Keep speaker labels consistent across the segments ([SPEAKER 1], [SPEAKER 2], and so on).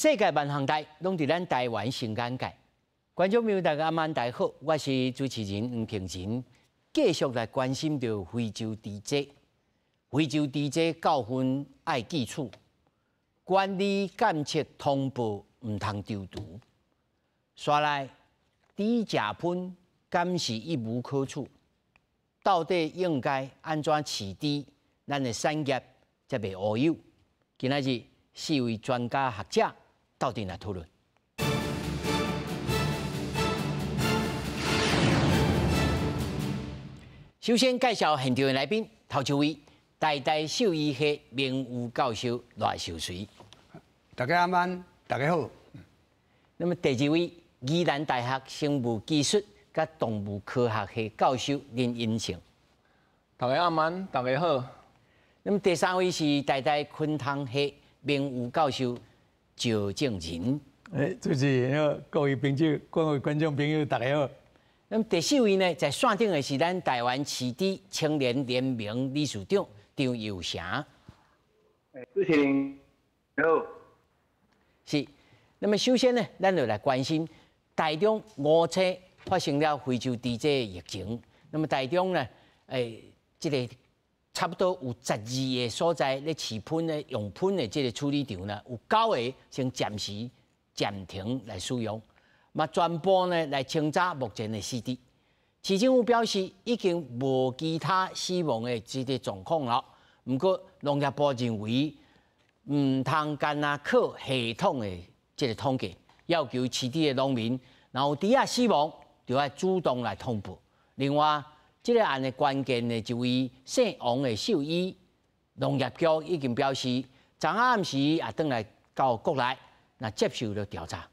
[SPEAKER 1] 世界萬項代攏佇咱台灣新眼界。觀眾朋友大家晚大好，我是主持人黃平仁，繼續來關心著非洲豬災。非洲豬災教訓愛記取，管理監測通報毋通躊躇。紲來豬食糞敢是一無可取？到底應該按怎飼豬，咱的產業才袂烏有？今仔日四位專家學者鬥陣來討論。首先介紹現場的來賓，頭一位台大獸醫系名譽教授賴秀隨。
[SPEAKER 2] 大家晚安，大家好。
[SPEAKER 1] 那麼第二位，宜蘭大學生物技術佮動物科學系教授林英成。
[SPEAKER 3] 大家晚安，大家好。
[SPEAKER 1] 那麼第三位是台大昆蟲系名譽教授趙正仁。
[SPEAKER 4] 主持人好，各位朋友、各位觀眾朋友，大家好。
[SPEAKER 1] 那麼第四位呢，在線頂的是咱台灣飼豬青年聯盟理事長張佑成。
[SPEAKER 5] 主持人好。
[SPEAKER 1] 是。那麼首先呢，咱就來關心台中五車發生了非洲豬瘟疫情。那麼台中呢，這個差不多有12個所在咧飼糞的用糞的這個處理場呢，有9個先暫時暫停來使用。嘛，全部呢來清查目前的死豬。市政府表示已經無其他死亡的這個狀況了。毋過農業部認為毋通干焦靠系統的這個統計，要求飼豬的農民，若有豬仔死亡，就愛主動來通報。另外，這個案的關鍵的一位姓王的獸醫，農業局已經表示，昨暗時也轉來到國內，來接受了調查。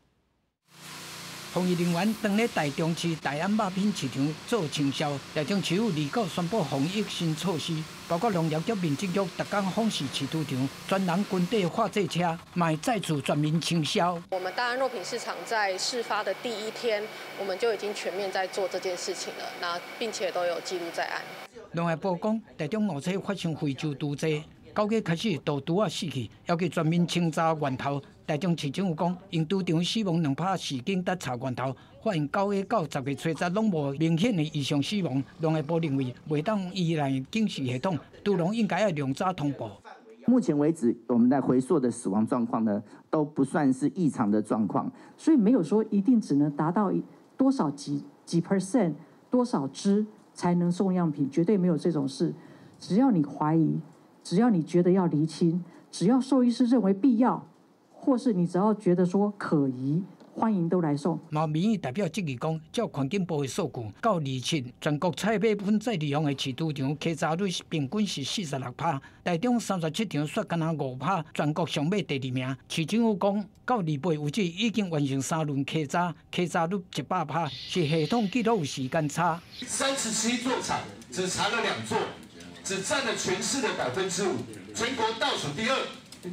[SPEAKER 6] 防疫人員當咧台中市大安肉品市場做清消，台中市府二九宣布防疫新措施，包括農業局、民政局逐工訪視飼豬場，專人軍隊化貨車，嘛再次全面清消。
[SPEAKER 7] 我們大安肉品市場在事發的第一天，我們就已經全面在做這件事情了，那並且都有記錄在案。
[SPEAKER 6] 農業部講，台中五車發生非洲豬災，9月開始毒豬仔死去，要求全面清查源頭。台中市政府講，因豬場死亡2趴時間得查源頭，發現9月到10月初十攏無明顯的異常死亡。農業部認為，袂當依賴警示系統，豬農應該要量早通報。
[SPEAKER 8] 目前為止，我們在回溯的死亡狀況呢，都不算是異常的狀況，
[SPEAKER 9] 所以沒有說一定只能達到多少幾幾 percent 多少隻才能送樣品，絕對沒有這種事。只要你懷疑，只要你覺得要釐清，只要獸醫師認為必要，或是你只要覺得說可疑，歡迎都來送。
[SPEAKER 6] 嘛民意代表質疑講，照環境部的數據，到27全國菜尾糞再利用的飼豬場，篩查率平均是46%，台中37場煞干焦5%，全國上尾第二名。市政府講，到28為止已經完成3輪篩查，篩查率100%，是系統記錄有時間差。
[SPEAKER 10] 37座廠只查了2座，只佔了全市的5%，全國倒數第二。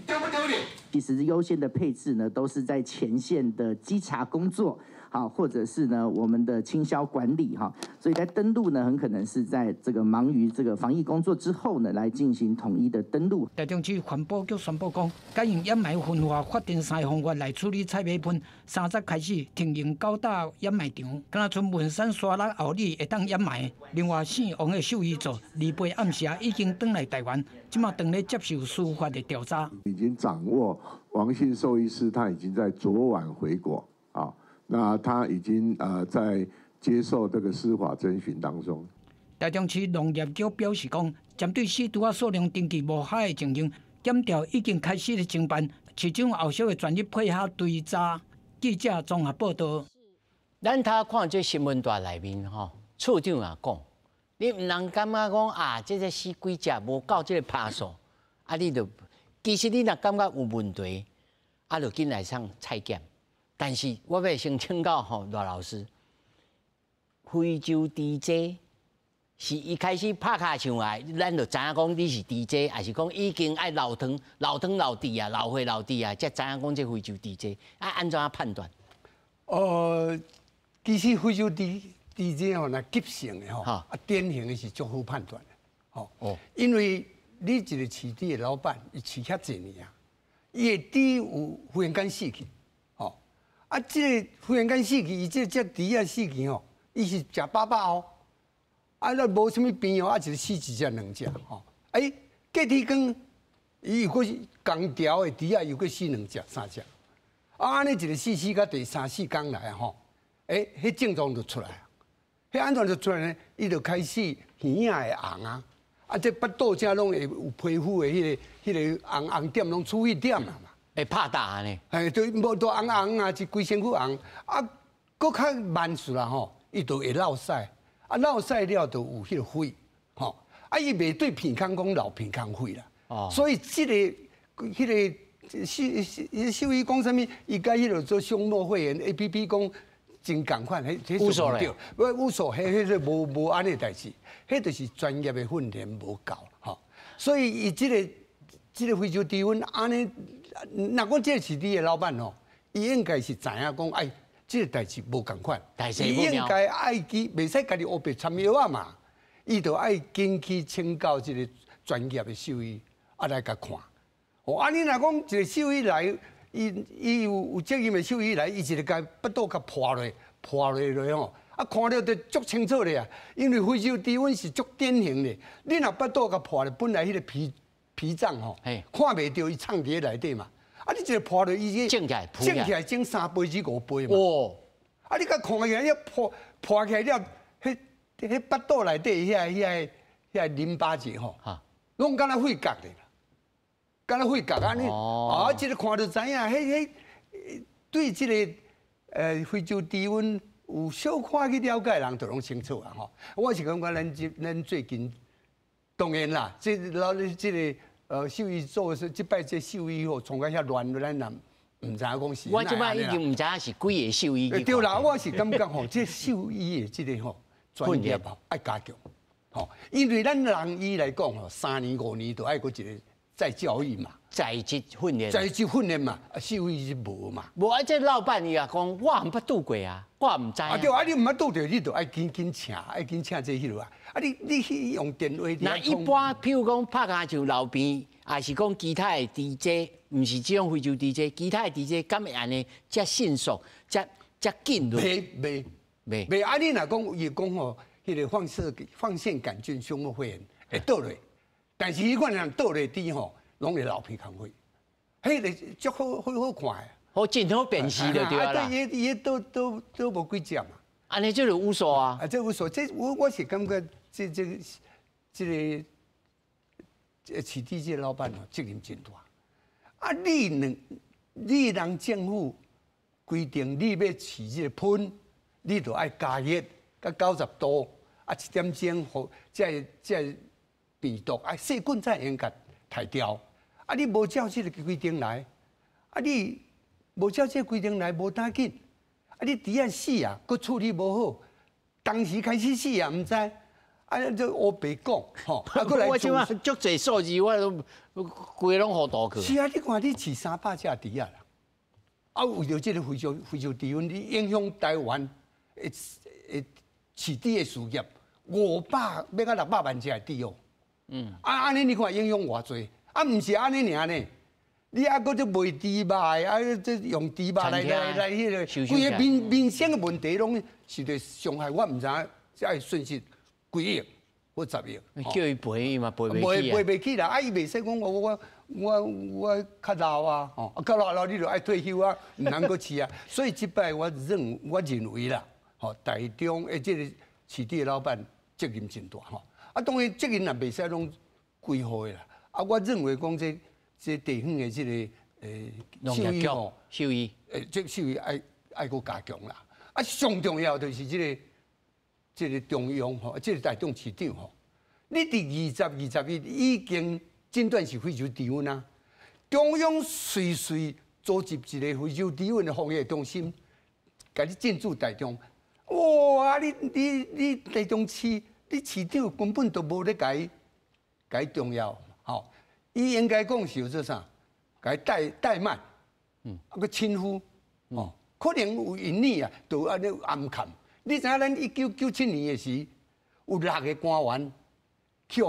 [SPEAKER 10] 丟不丟臉？
[SPEAKER 8] 其實優先的配置呢，都是在前線的稽查工作，好，或者是呢我們的清消管理哈，所以在登錄呢，很可能是在這個忙於這個防疫工作之後呢，來進行統一的登錄。
[SPEAKER 6] 台中市環保局宣布講，改用掩埋焚化發電三個方法來處理菜尾糞，3十開始停用九大掩埋場，敢若賰文山、沙鹿、后里會當掩埋。另外，姓王的獸醫座28暗時已經轉來台灣，這馬當咧接受司法的調查。
[SPEAKER 11] 已經掌握王姓獸醫師，他已經在昨晚回國啊，那他已經在接受這個司法偵訊當中。
[SPEAKER 6] 台中市農業局表示講，針對死豬仔數量登記無合的情形，檢調已經開始咧偵辦，市長後續會全力配合追查。記者綜合報道。
[SPEAKER 1] 咱頭看這新聞帶內面吼，處長也講，你毋通感覺講啊，這個死幾隻無夠這個趴數，啊你就。其實你若感覺有問題，啊，就緊來上採檢。但是我欲先請教吼賴老師，非洲豬災是伊開始拍卡上來，咱就知影講你是豬災，還是講已經愛流湯、流湯流豬啊、流血流豬啊，才知影講這非洲豬災啊？按怎判斷？
[SPEAKER 2] 其實非洲豬災吼，若急性的吼，啊，典型的是足好判斷的，吼，因為你一個飼豬的老闆，伊飼遐濟年啊，伊的豬有忽然間死去，吼！啊，這個忽然間死去，伊這隻豬仔死去吼，伊是食飽飽哦，啊，那無啥物病哦，啊，一死一隻兩隻吼，哎，隔天光，伊又閣是仝條的豬仔又閣死兩隻三隻，啊，按呢一个死死到第三四工來吼，欸，彼症狀就出來，彼按怎就出來呢？伊就開始耳仔會紅啊，啊，這腹肚這攏會有皮膚的彼個紅紅點，攏出血點啊嘛。
[SPEAKER 1] 會拍打呢？
[SPEAKER 2] 嘿，對，無都紅紅啊，是規身軀紅，啊，閣較慢速啦吼，伊就會落屎，啊，落屎了就有彼個血，吼，啊，伊袂對鼻孔講流鼻孔血啦，哦，所以這個彼個獸醫講啥物？伊佮彼个做胸膜肺炎 A P P 講真仝款，彼彼
[SPEAKER 1] 數咧，
[SPEAKER 2] 無數，彼彼個無無按呢代誌，彼就是專業的訓練無夠，吼，所以伊這個非洲豬瘟按呢，若講這個是你的老闆吼，伊應該是知影講，哎，這個代誌無仝款，伊應該愛去，袂使家己烏白摻藥仔嘛，伊就愛緊去請教這個專業的獸醫，啊來共看。哦，啊你若講一個獸醫來，伊有責任的獸醫來，伊一个共腹肚共破落，破落落吼，啊看了就足清楚咧啊，因為非洲豬瘟是足典型的，你若腹肚共破咧，本來彼個脾臟吼，看袂著伊藏佇咧內底嘛，啊你一个破落，伊
[SPEAKER 1] 腫起來，
[SPEAKER 2] 腫起來腫3倍至5倍嘛。哦，啊你共看起來，一破起來了，彼腹肚內底遐淋巴結吼，攏敢若血角的。敢若血角按呢，啊，這個看就知影，彼對這個非洲豬瘟有小可去了解的人，就攏清楚啊吼。我是感覺咱最近當然啦，這老這個獸醫做這擺這獸醫吼，創甲遐亂，咱也毋知影講是。
[SPEAKER 1] 我這擺已經毋知影是幾个獸醫。
[SPEAKER 2] 對啦，我是感覺吼，這獸醫的這個吼專業吼愛加強，吼，因為咱人醫來講吼，3年5年就愛閣一個。再教育嘛，
[SPEAKER 1] 在職訓練，
[SPEAKER 2] 在職訓練嘛，啊，獸醫是無嘛。
[SPEAKER 1] 無啊，這老闆伊也講，我毋捌拄過啊，我毋知。
[SPEAKER 2] 啊對，啊你毋捌拄著，你就愛緊緊請，愛緊請這彼落啊。啊你去用電話。
[SPEAKER 1] 那一般，譬如講拍跤像路邊，還是講其他的豬隻，毋是這種非洲豬隻，其他的豬隻敢會按呢遮迅速，遮緊？
[SPEAKER 2] 袂袂袂。啊你若講伊講吼，彼個放線桿菌胸膜肺炎會倒落。但是彼款人倒落豬吼，攏會流鼻孔血，彼个足好好好看的，
[SPEAKER 1] 好真好辨識就對啦。
[SPEAKER 2] 啊，對，伊伊倒無幾隻嘛。
[SPEAKER 1] 按呢這就有數啊。
[SPEAKER 2] 啊，這有數，這我是感覺這個飼豬這個老闆吼，責任真大。啊，你人政府規定你要飼這個噴，你就愛加熱，到90度，啊1點鐘，予這個病毒啊，細菌才會用共刣掉。啊，你無照這個規定來，啊，你無照這個規定來，無打緊。啊，你豬仔死啊，閣處理無好，當時開始死啊，毋知，啊，就烏白講，吼。啊，閣來
[SPEAKER 1] 我這擺足濟數字，我都規個攏糊塗去。
[SPEAKER 2] 是啊，你看你飼300隻豬仔啦，啊，為著這個非洲豬瘟，你影響台灣的飼豬的事業，500欲到600萬隻的豬哦。嗯，啊，按呢你看影響偌濟，啊，毋是按呢爾呢，你啊閣這賣豬肉的，啊，這用豬肉來彼个，規个民生的問題攏受著傷害，我毋知影這愛損失幾億或10億。
[SPEAKER 1] 叫伊賠伊嘛賠袂起啊。
[SPEAKER 2] 賠袂起啦，啊，伊袂使講我較老啊，吼，較老你就愛退休啊，毋通閣飼啊。所以這擺我認為啦，吼，台中的這個飼豬的老闆責任真大吼。啊，當然責任也袂使攏歸予的啦。啊，我認為講這地方的這個獸醫吼，
[SPEAKER 1] 獸醫，
[SPEAKER 2] 這獸醫愛閣加強啦。啊，上重要就是這個中央吼，這個台中市長吼，你佇20、21已經診斷是非洲豬瘟啊。中央隨隨組織一個非洲豬瘟的防疫中心，共你進駐台中。哇！你台中市。你市長根本都無咧共伊重要，吼！伊應該講是做啥？共伊怠慢，啊閣輕忽，哦，可能有因呢啊，就按呢暗崁。你知影咱1997年的時，有6個官員去予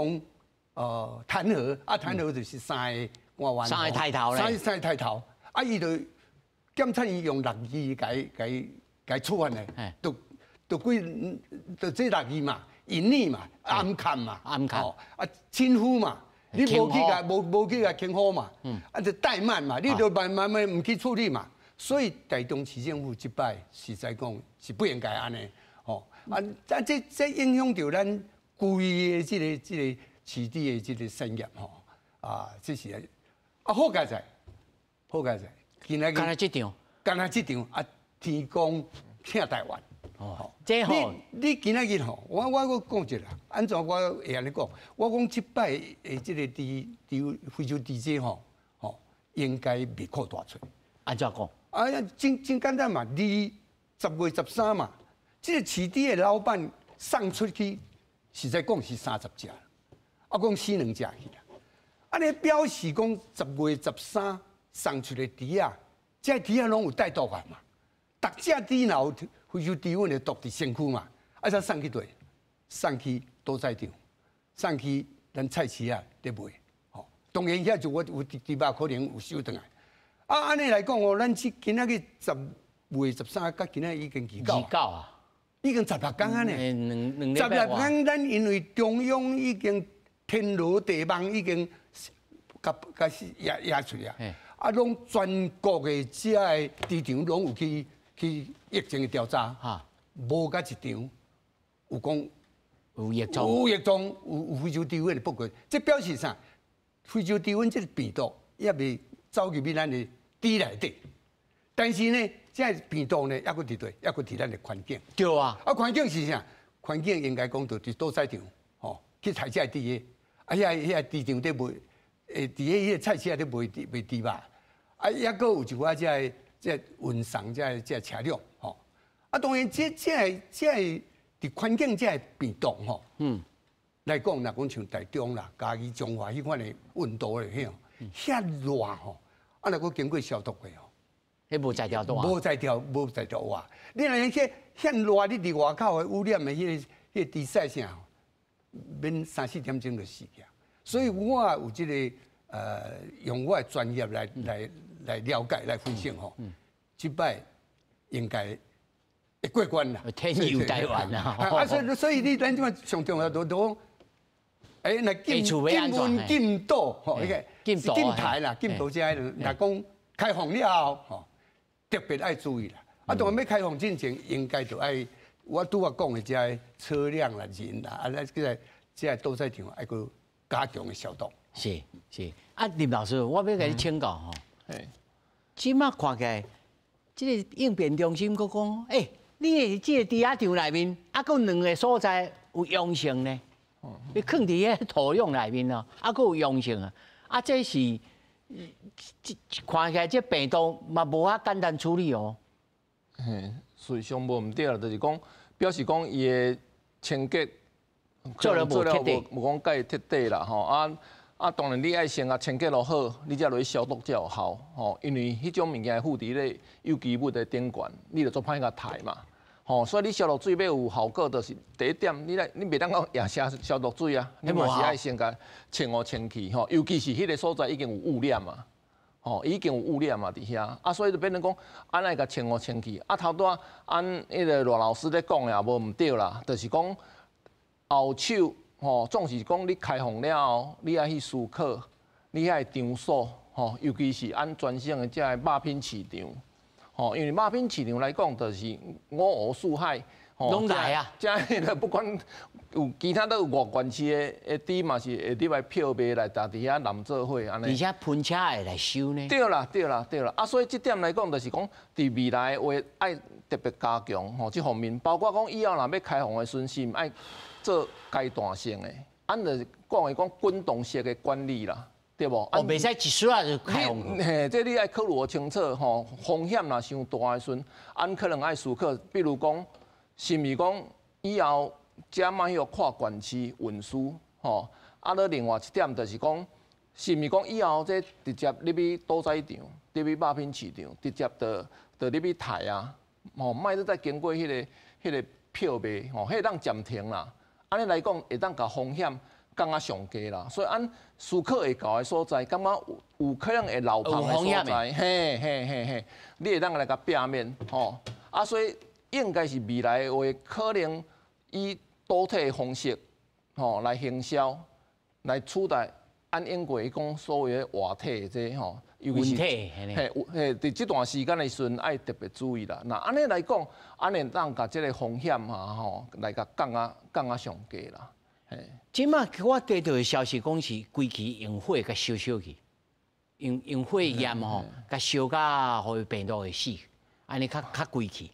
[SPEAKER 2] 彈劾，啊彈劾就是3個官員，
[SPEAKER 1] 三个刣頭咧，
[SPEAKER 2] 三个刣頭，啊，伊就檢察院用六字共處罰咧，就幾就這六字嘛，隱匿嘛，暗崁嘛，
[SPEAKER 1] 暗崁，
[SPEAKER 2] 啊，輕忽嘛，你無去共無去共輕忽嘛，啊，就怠慢嘛，你就慢慢慢毋去處理嘛，所以台中市政府這擺實在講是不應該按呢，吼，啊，啊，這影響著咱規个這個飼豬的這個產業吼，啊，這是啊，好佳哉，好佳哉，今仔日，
[SPEAKER 1] 干焦這場，
[SPEAKER 2] 干焦這場啊，天公疼台灣。
[SPEAKER 1] 哦，這吼，
[SPEAKER 2] 你今仔日吼，我閣講一下，按怎我會按呢講？我講這擺的這個豬豬非洲豬瘟吼，吼應該袂擴大出。
[SPEAKER 1] 按怎講？
[SPEAKER 2] 哎呀，真真簡單嘛，你10月13嘛，這個飼豬的老闆送出去，實在講是30隻，啊講死兩隻去啦。按呢表示講10月13送出的豬仔，這豬仔攏有帶毒啊嘛，逐隻豬若有非洲豬瘟的毒佇身軀嘛，啊，才送去佗？送去屠宰場，送去咱菜市仔咧賣，吼。當然遐就我有豬肉可能有收轉來。啊，按呢來講哦，咱這今仔日10月13，佮今仔已經29
[SPEAKER 1] 啊，
[SPEAKER 2] 已經16工啊呢。16工，咱因為中央已經天羅地網已經共共壓出來啊，啊，攏全國的這个豬場攏有去疫情的調查，無共一場有講
[SPEAKER 1] 有疫狀，
[SPEAKER 2] 有疫狀，有非洲豬瘟的報告，這表示啥？非洲豬瘟這個病毒猶未走入去咱的豬內底，但是呢，這個病毒呢，猶閣佇佗，猶閣佇咱的環境。
[SPEAKER 1] 對啊，
[SPEAKER 2] 啊環境是啥？環境應該講就佇屠宰場，吼，去採這個豬的，啊遐遐豬場佇賣，佇彼個菜市仔佇賣賣豬肉，啊，猶閣有一寡這個。這運送這這車輛吼，啊，當然這這個這個佇環境這個病毒吼，來講，若講像台中啦、嘉義、彰化彼款的溫度的遐，遐熱吼，啊，若閣經過消毒過吼，
[SPEAKER 1] 彼無才調活，
[SPEAKER 2] 無才調，無才調活。你若遐遐熱，你佇外口的污染的彼個豬屎啥，免三四點鐘就死去。所以我有這個用我的專業來了解、來分析吼，這擺應該會過關啦。
[SPEAKER 1] 天佑台灣啊！
[SPEAKER 2] 啊，所以你咱這擺上重要都講，欸，若禁禁運禁賭吼，彼個
[SPEAKER 1] 禁
[SPEAKER 2] 禁台啦，禁賭這个，若講開放了後吼，特別愛注意啦。啊，當然欲開放進前，應該就愛我拄仔講的這个車輛啦、人啦，啊，咱這個這个屠宰場愛閣加強的消毒。
[SPEAKER 1] 是是，啊，林老師，我欲共你請教吼。這馬看起來，這個應變中心閣講，欸，你的這個豬仔場內面，啊，閣有兩个所在有陽性呢，你囥佇彼土壤內面哦，啊，閣有陽性啊，啊，這是這看起來這病毒嘛無遐簡單處理哦。
[SPEAKER 3] 嘿，事實上無毋對啦，就是講表示講伊的清潔
[SPEAKER 1] 做了無徹底，
[SPEAKER 3] 無講蓋徹底啦，吼啊。啊，當然你愛先共清潔落好，你才落去消毒才有效，吼。因為彼種物件附佇咧有機物的頂懸，你就足歹共刣嘛，吼。所以你消毒水欲有效果，就是第一點，你來你袂當講也消消毒水啊，你嘛是愛先共清予清氣，吼。尤其是彼个所在已經有污染嘛，吼，已經有污染嘛佇遐，啊，所以就變成講，按呢共清予清氣。啊，頭拄仔按彼个賴老師咧講的也無毋對啦，就是講後手。吼，總是講你開放了後，你愛去思考，你遐場所，吼，尤其是按全省的這个肉品市場，吼，因為肉品市場來講，就是五湖四海，
[SPEAKER 1] 吼，攏來啊，
[SPEAKER 3] 這个不管有其他都有外縣市的豬嘛是會入來票賣來，佇遐攬做伙按呢。
[SPEAKER 1] 而且噴車會來收呢。
[SPEAKER 3] 對啦，對啦，對啦，啊，所以這點來講，就是講佇未來的話，愛特別加強吼這方面，包括講以後若欲開放的時陣，是愛做階段性的，按就講的講滾動式的管理啦，對無？
[SPEAKER 1] 哦，袂使一下就開放。
[SPEAKER 3] 嘿，這你愛考慮清楚吼，風險若傷大的時陣，按可能愛思考，比如講，是毋是講以後遮莫去跨縣市運輸吼？啊，閣另外一點就是講，是毋是講以後這直接入去屠宰場、入去肉品市場，直接就入去刣啊？吼，莫閣再經過彼個票賣，吼，彼個當暫停啦。按呢來講，會當共風險降啊上低啦。所以按思考会到的所在，感觉有可能会漏芳的所在，嘿嘿嘿嘿，你会当来共避免吼。啊，所以应该是未来的话，可能以倒退的方式吼来行销，来取代按英国讲所谓的活体的这吼，
[SPEAKER 1] 尤其是
[SPEAKER 3] 嘿嘿，伫这段时间的时阵爱特别注意啦。那按呢来讲，按呢当共这个风险啊吼，来共降啊上低啦。嘿，
[SPEAKER 1] 这马我得到的消息讲是规气用火共烧烧去，用火焰吼，共烧甲予病毒会死，按呢较较规气。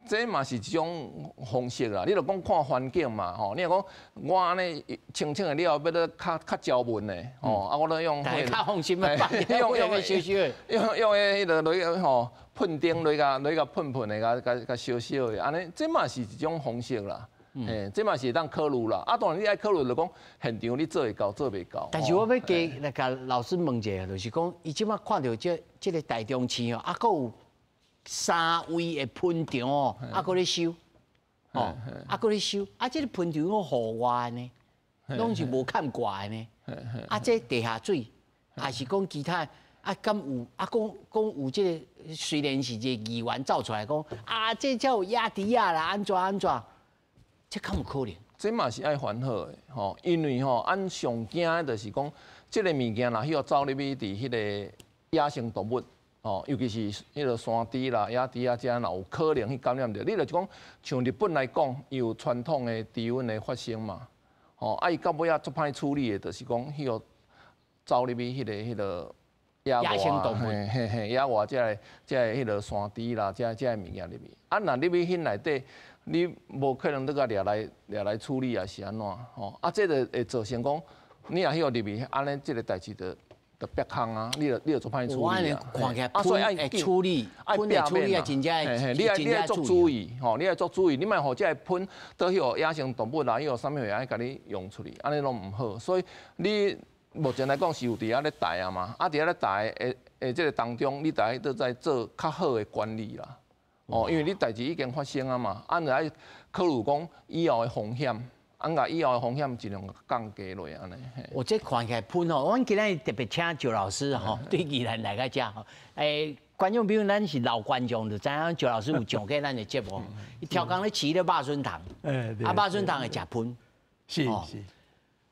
[SPEAKER 3] 这嘛是一种方式啦，你著讲看环境嘛，吼，你若讲我按呢清清的了后，欲咧较较招蚊的，吼，啊，我咧用
[SPEAKER 1] 较放心啊，用用烧烧的，
[SPEAKER 3] 用彼个落去吼，喷灯落去共喷喷的，共共烧烧的，按呢，这嘛是一种方式啦，嘿，这嘛是会当考虑啦。啊，当然你爱考虑就讲现场你做会到做袂到。
[SPEAKER 1] 但是我欲加来共老师问一下，就是讲，伊这马看著这个台中市吼，啊，阁有三位的喷场哦，啊，阁咧收，哦，啊，阁咧收，啊，这个喷场拢户外呢，拢是无看挂的呢，啊，这地下水，还是讲其他，啊，敢有啊？讲讲有这个，虽然是一个议员走出来讲，啊，这才有野猪仔啦，按怎按怎，这敢有可能？
[SPEAKER 3] 这嘛是爱烦恼的吼，因为吼，按上惊的就是讲，这个物件若彼个走入去伫彼个野生动物。哦，尤其是彼个山猪啦、野猪啊，遮若有可能去感染著。你就是讲，像日本来讲，伊有传统的猪瘟的发生嘛，吼，啊，伊到尾仔足歹处理的，就是讲彼个走入去彼个野
[SPEAKER 1] 野生动物，
[SPEAKER 3] 嘿嘿嘿，野外这个彼个山猪啦，这个物件入去。啊，若入去彼内底，你无可能閣共掠来掠来处理啊，是按怎？吼，啊，这就会造成讲，你若彼个入去，按呢，这个代志就就煏空啊！你就足歹处理啊！
[SPEAKER 1] 看起来啊，所以爱处理，
[SPEAKER 3] 爱
[SPEAKER 1] 处理啊，真正
[SPEAKER 3] 你爱足注意吼，你爱足注意，你莫予这个喷倒彼个野生动物啦，彼个啥物货爱共你用出去，按呢拢毋好。所以你目前来讲是有伫遐咧带啊嘛，啊伫遐咧带的这个当中，你得爱都在做较好的管理啦。哦，因为你代志已经发生啊嘛，啊，就爱考虑讲以后的风险。按共以后的风险尽量降低落按呢。
[SPEAKER 1] 我这看起来喷吼，阮今日特别请赵老师吼，对宜兰来到遮吼。观众朋友，咱是老观众，就知影赵老师有上过咱的节目。伊超工咧饲咧肉笋虫，啊，肉笋虫会食喷。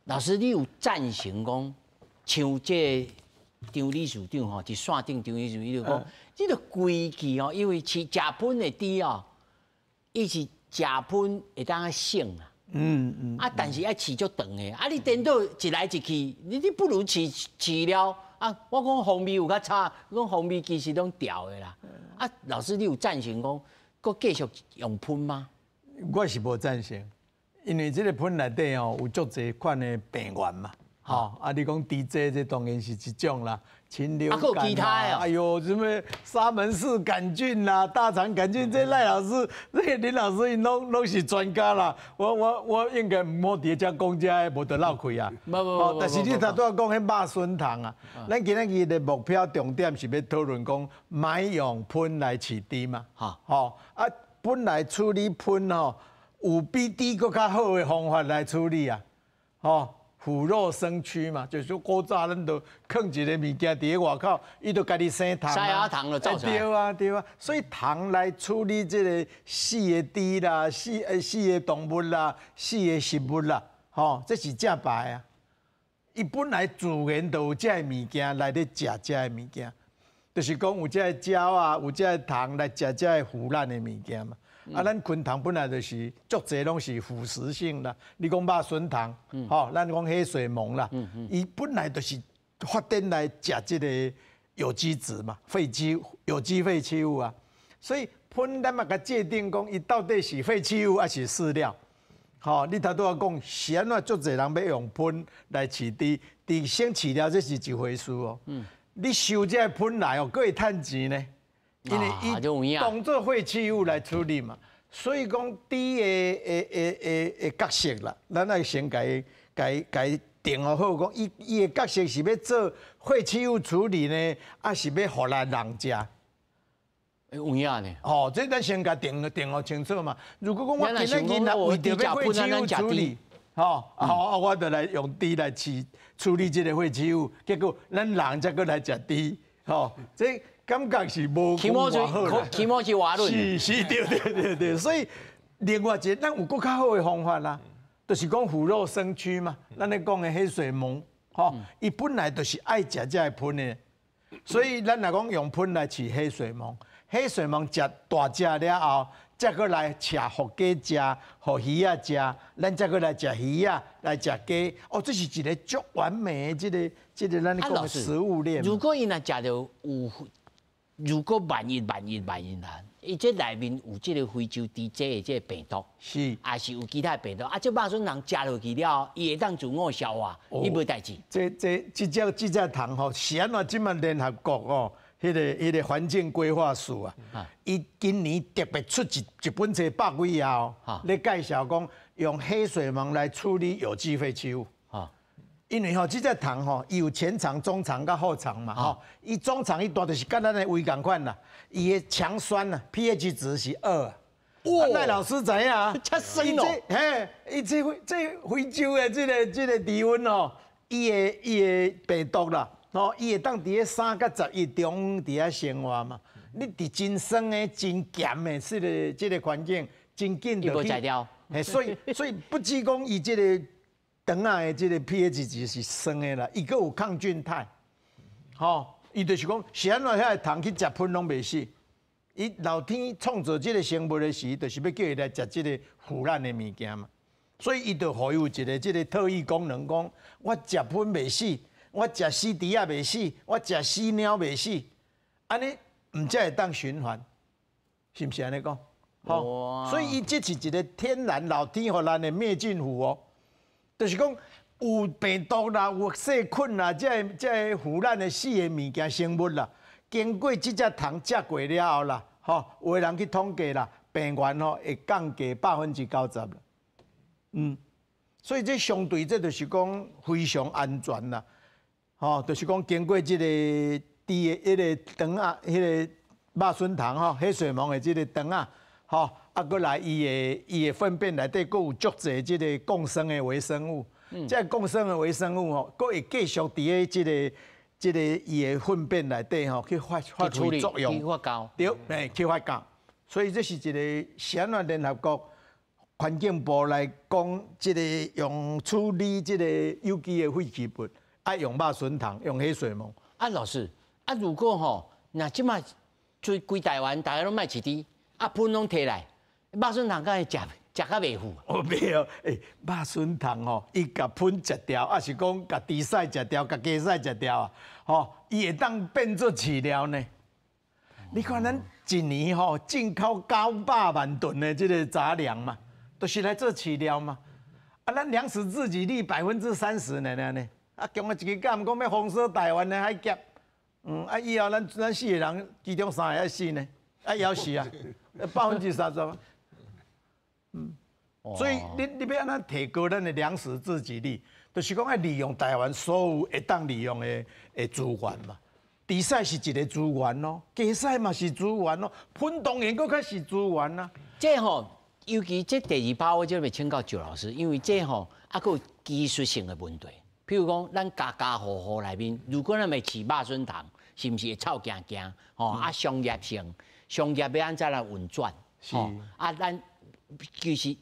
[SPEAKER 1] 老师，你有赞成讲，像这张理事长吼，伫线顶张理事长伊就讲，这个规气吼，因为饲食喷的猪哦，伊是食喷会当省啊。啊，但是爱饲足长的，啊，你颠倒一来一去，你不如饲饲料啊。我讲风味有较差，讲风味其实拢调的啦。啊，老师，你有赞成讲，阁继续用喷吗？
[SPEAKER 4] 我是无赞成，因为这个喷内底吼有足济款的病原嘛。吼，啊，你讲猪这这当然是一种啦，禽流感
[SPEAKER 1] 啊，
[SPEAKER 4] 哎哟，什么沙门氏杆菌啦、大肠杆菌，这赖老师、这个林老师𪜶拢是专家啦。我应该毋好伫遮讲这个，无就漏气啊。
[SPEAKER 1] 无无
[SPEAKER 4] 但是你头拄仔讲彼肉笋虫啊，咱今仔日的目标重点是欲讨论讲，莫用喷来饲猪嘛。吼啊，本来处理喷吼，有比猪阁较好的方法来处理啊，吼。腐肉生蛆嘛，就是说古早咱就囥一个物件伫咧外口，伊就家己生虫
[SPEAKER 1] 啊。虫就走
[SPEAKER 4] 出来。对啊，对啊，所以虫来处理这个死的猪啦、死的动物啦、死的食物啦，吼，这是正白啊。伊本来自然就有这个物件来咧食这个物件，就是讲有这个鸟啊，有这个虫来食这个腐烂的物件嘛。啊，咱昆虫本来就是足济拢是腐食性啦。你讲肉笋虫，吼，咱讲黑水虻啦，伊本来就是发展来食这个有机质嘛，废弃有机废弃物啊。所以喷咱嘛共界定讲，伊到底是废弃物还是饲料？吼，你头拄仔讲是按怎足济人欲用喷来饲猪，伫先饲料这是一回事哦。你收这个喷来哦，阁会趁钱呢？因为伊当做废弃物来处理嘛，所以讲猪的角色啦，咱爱先共伊共伊定予好，讲伊的角色是欲做废弃物处理呢，抑是欲予咱人食？
[SPEAKER 1] 有影呢？
[SPEAKER 4] 哦，这咱先共定定予清楚嘛。如果讲我今仔日若为著欲废弃物处理，吼。吼，啊，我就來用豬來飼處理這個廢棄物，結果咱人才閣來食豬，吼，這感覺是無
[SPEAKER 1] 起碼是起碼是話論，
[SPEAKER 4] 是是，對對對對，所以另外一個，咱有閣較好的方法啦，就是講腐肉生蛆嘛，咱咧講的黑水虻，吼，伊本來就是愛食這个糞的，所以咱若講用糞來飼黑水虻，黑水虻食大隻了後，再閣來飼予雞食，予魚仔食，咱再閣來食魚仔，來食雞，哦，這是一個足完美的這個咱講的食物鏈。
[SPEAKER 1] 如果伊若食著有，如果萬一萬一萬一啦，伊這內面有這個非洲豬這的這個病毒，抑是有其他病毒，啊，這肉筍蟲食落去了後，伊會當自我消化，伊無代誌。
[SPEAKER 4] 這這這隻這隻蟲吼，是按怎？這擺聯合國哦，彼個環境規劃署啊，伊今年特別出一本冊百幾頁哦，咧介紹講用黑水虻來處理有機廢棄物。因為吼，這隻蟲吼，伊有前腸、中腸佮後腸嘛，吼，伊中腸一段就是佮咱的胃仝款啦，伊的強酸啊，pH 值是2。哇，賴老師知影啊？
[SPEAKER 1] 遮酸哦。
[SPEAKER 4] 嘿，伊這非洲的這個低溫哦，伊的病毒啦，吼，伊會當佇咧3佮11中佇遐生活嘛。你佇真酸的、真鹹的這個環境，真緊就去。嘿，所以不止講伊這個腸仔的這個 pH 值是酸的啦，伊閣有抗菌肽，吼，伊就是講是按怎遐个蟲去食糞攏袂死。伊老天創造這個生物的時，就是欲叫伊來食這個腐爛的物件嘛。所以伊就予伊有一個這個特異功能，講我食糞袂死，我食死豬仔袂死，我食死貓袂死，按呢毋才會當循環，是毋是按呢講？吼，所以伊這是一個天然老天予咱的滅菌符哦，就是講有病毒啦，有細菌啦，這個腐爛的死的物件生物啦，經過這隻蟲食過了後啦，吼，有的人去統計啦，病原吼會降低90%啦。所以這相對這就是講非常安全啦，吼，就是講經過這個豬的彼個腸仔，彼個肉筍蟲吼，黑水虻的這個腸仔，吼，啊，閣來伊的糞便內底閣有足濟這個共生的微生物，這個共生的微生物吼，閣會繼續佇咧這個伊的糞便內底吼去發揮作用，
[SPEAKER 1] 去發酵，
[SPEAKER 4] 對，嘿，去發酵。所以這是一個是按怎聯合國環境部來講，這個用處理這個有機的廢棄物，愛用肉筍蟲，用黑水虻。
[SPEAKER 1] 啊，老師，啊，如果吼，若這擺做規台灣，大家攏莫飼豬，啊，糞攏提來，肉筍蟲敢會食食甲袂腐？
[SPEAKER 4] 哦，袂哦，欸，肉筍蟲吼，伊共糞食掉，抑是講共豬屎食掉，共雞屎食掉啊，吼，伊會當變做飼料呢？你看咱一年吼進口900萬噸的這個雜糧嘛，都是來做飼料嘛。啊，咱糧食自給率30%呢呢。啊，強啊一支竿講欲封鎖台灣的海峽，啊，以後咱四個人其中三個愛死呢，啊，枵死啊，30%。所以你欲按怎提高咱的糧食自給率，就是講愛利用台灣所有會當利用的資源嘛。豬屎是一個資源咯，雞屎嘛是資源咯，糞當然閣較是資源啦。
[SPEAKER 1] 這吼，尤其這第二趴，我就欲請教趙老師，因為這吼啊，閣有技術性的問題。譬如講，咱家家戶戶內面，如果咱欲飼肉筍蟲，是毋是會臭驚驚？吼啊，商業性，商業欲按怎來運轉？吼啊，咱其實，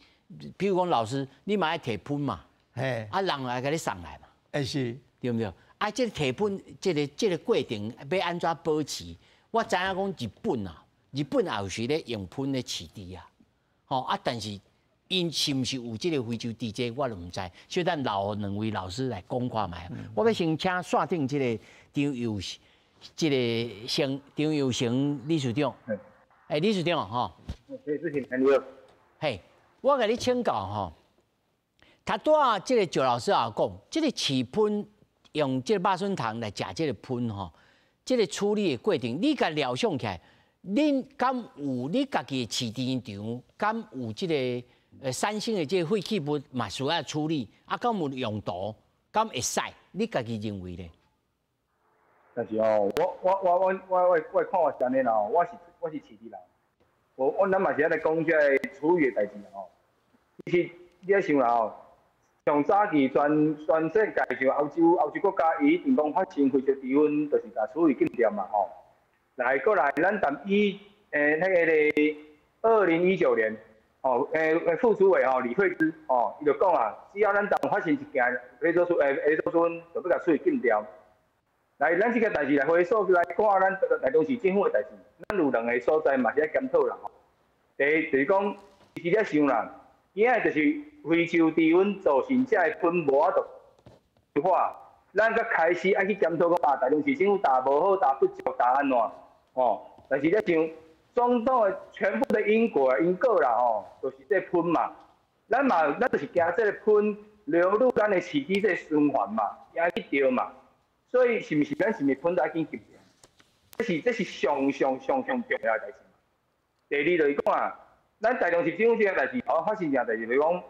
[SPEAKER 1] 譬如講老師，你嘛愛提糞嘛？
[SPEAKER 4] 嘿，
[SPEAKER 1] 啊，人來共你送來嘛？
[SPEAKER 4] 會是，
[SPEAKER 1] 對毋對？啊，這個提糞，這個過程欲按怎保持？我知影講日本啊，日本也有時咧用糞咧飼豬啊，吼啊，但是𪜶是毋是有這個非洲豬這我就毋知。所以咱留兩位老師來講看覓。我欲先請線頂這個張佑，這個成張佑成理事長。欸，理事長吼。
[SPEAKER 5] 欸，主持人你好。
[SPEAKER 1] 嘿，我共你請教吼，頭拄仔這個趙老師也講，這個飼糞用這個肉筍蟲來食這個糞吼，這個處理的過程，你共料想起來，恁敢有你家己的飼豬場，敢有這個產生的這個廢棄物嘛需要處理，啊，敢有用途，敢會使？你家己認為咧？
[SPEAKER 5] 但是哦，我的看法是按呢啦，我是飼豬人，我咱嘛是愛來講這個處理的代誌吼。其實你愛想啦吼，上早期全世界像歐洲國家，伊一定講發生非洲豬瘟，就是共處理禁掉嘛吼。來過來，咱但以那個2019年，吼副主委吼李慧芝吼，伊就講啊，只要咱台灣發生一件非洲豬瘟，就欲共處理禁掉。來，咱這個代誌來回溯來看，咱台中市政府的代誌，咱有兩个所在嘛是愛檢討啦吼。第一就是講，其實咧想啦，驚的就是非洲豬瘟造成這个噴無法度化，咱才開始愛去檢討講啊，台中市政府打無好，打不足，打按怎吼？但是咧想，總統的全部的因果啦吼，就是這噴嘛。咱嘛，咱就是驚這个噴流入咱的飼豬這个循環嘛，驚去著嘛。所以是毋是咱是毋是噴得愛緊急？這是上上上上重要的代誌。第二就是講啊，咱台中市政府這個代誌，哦，發生一件代誌，就是講，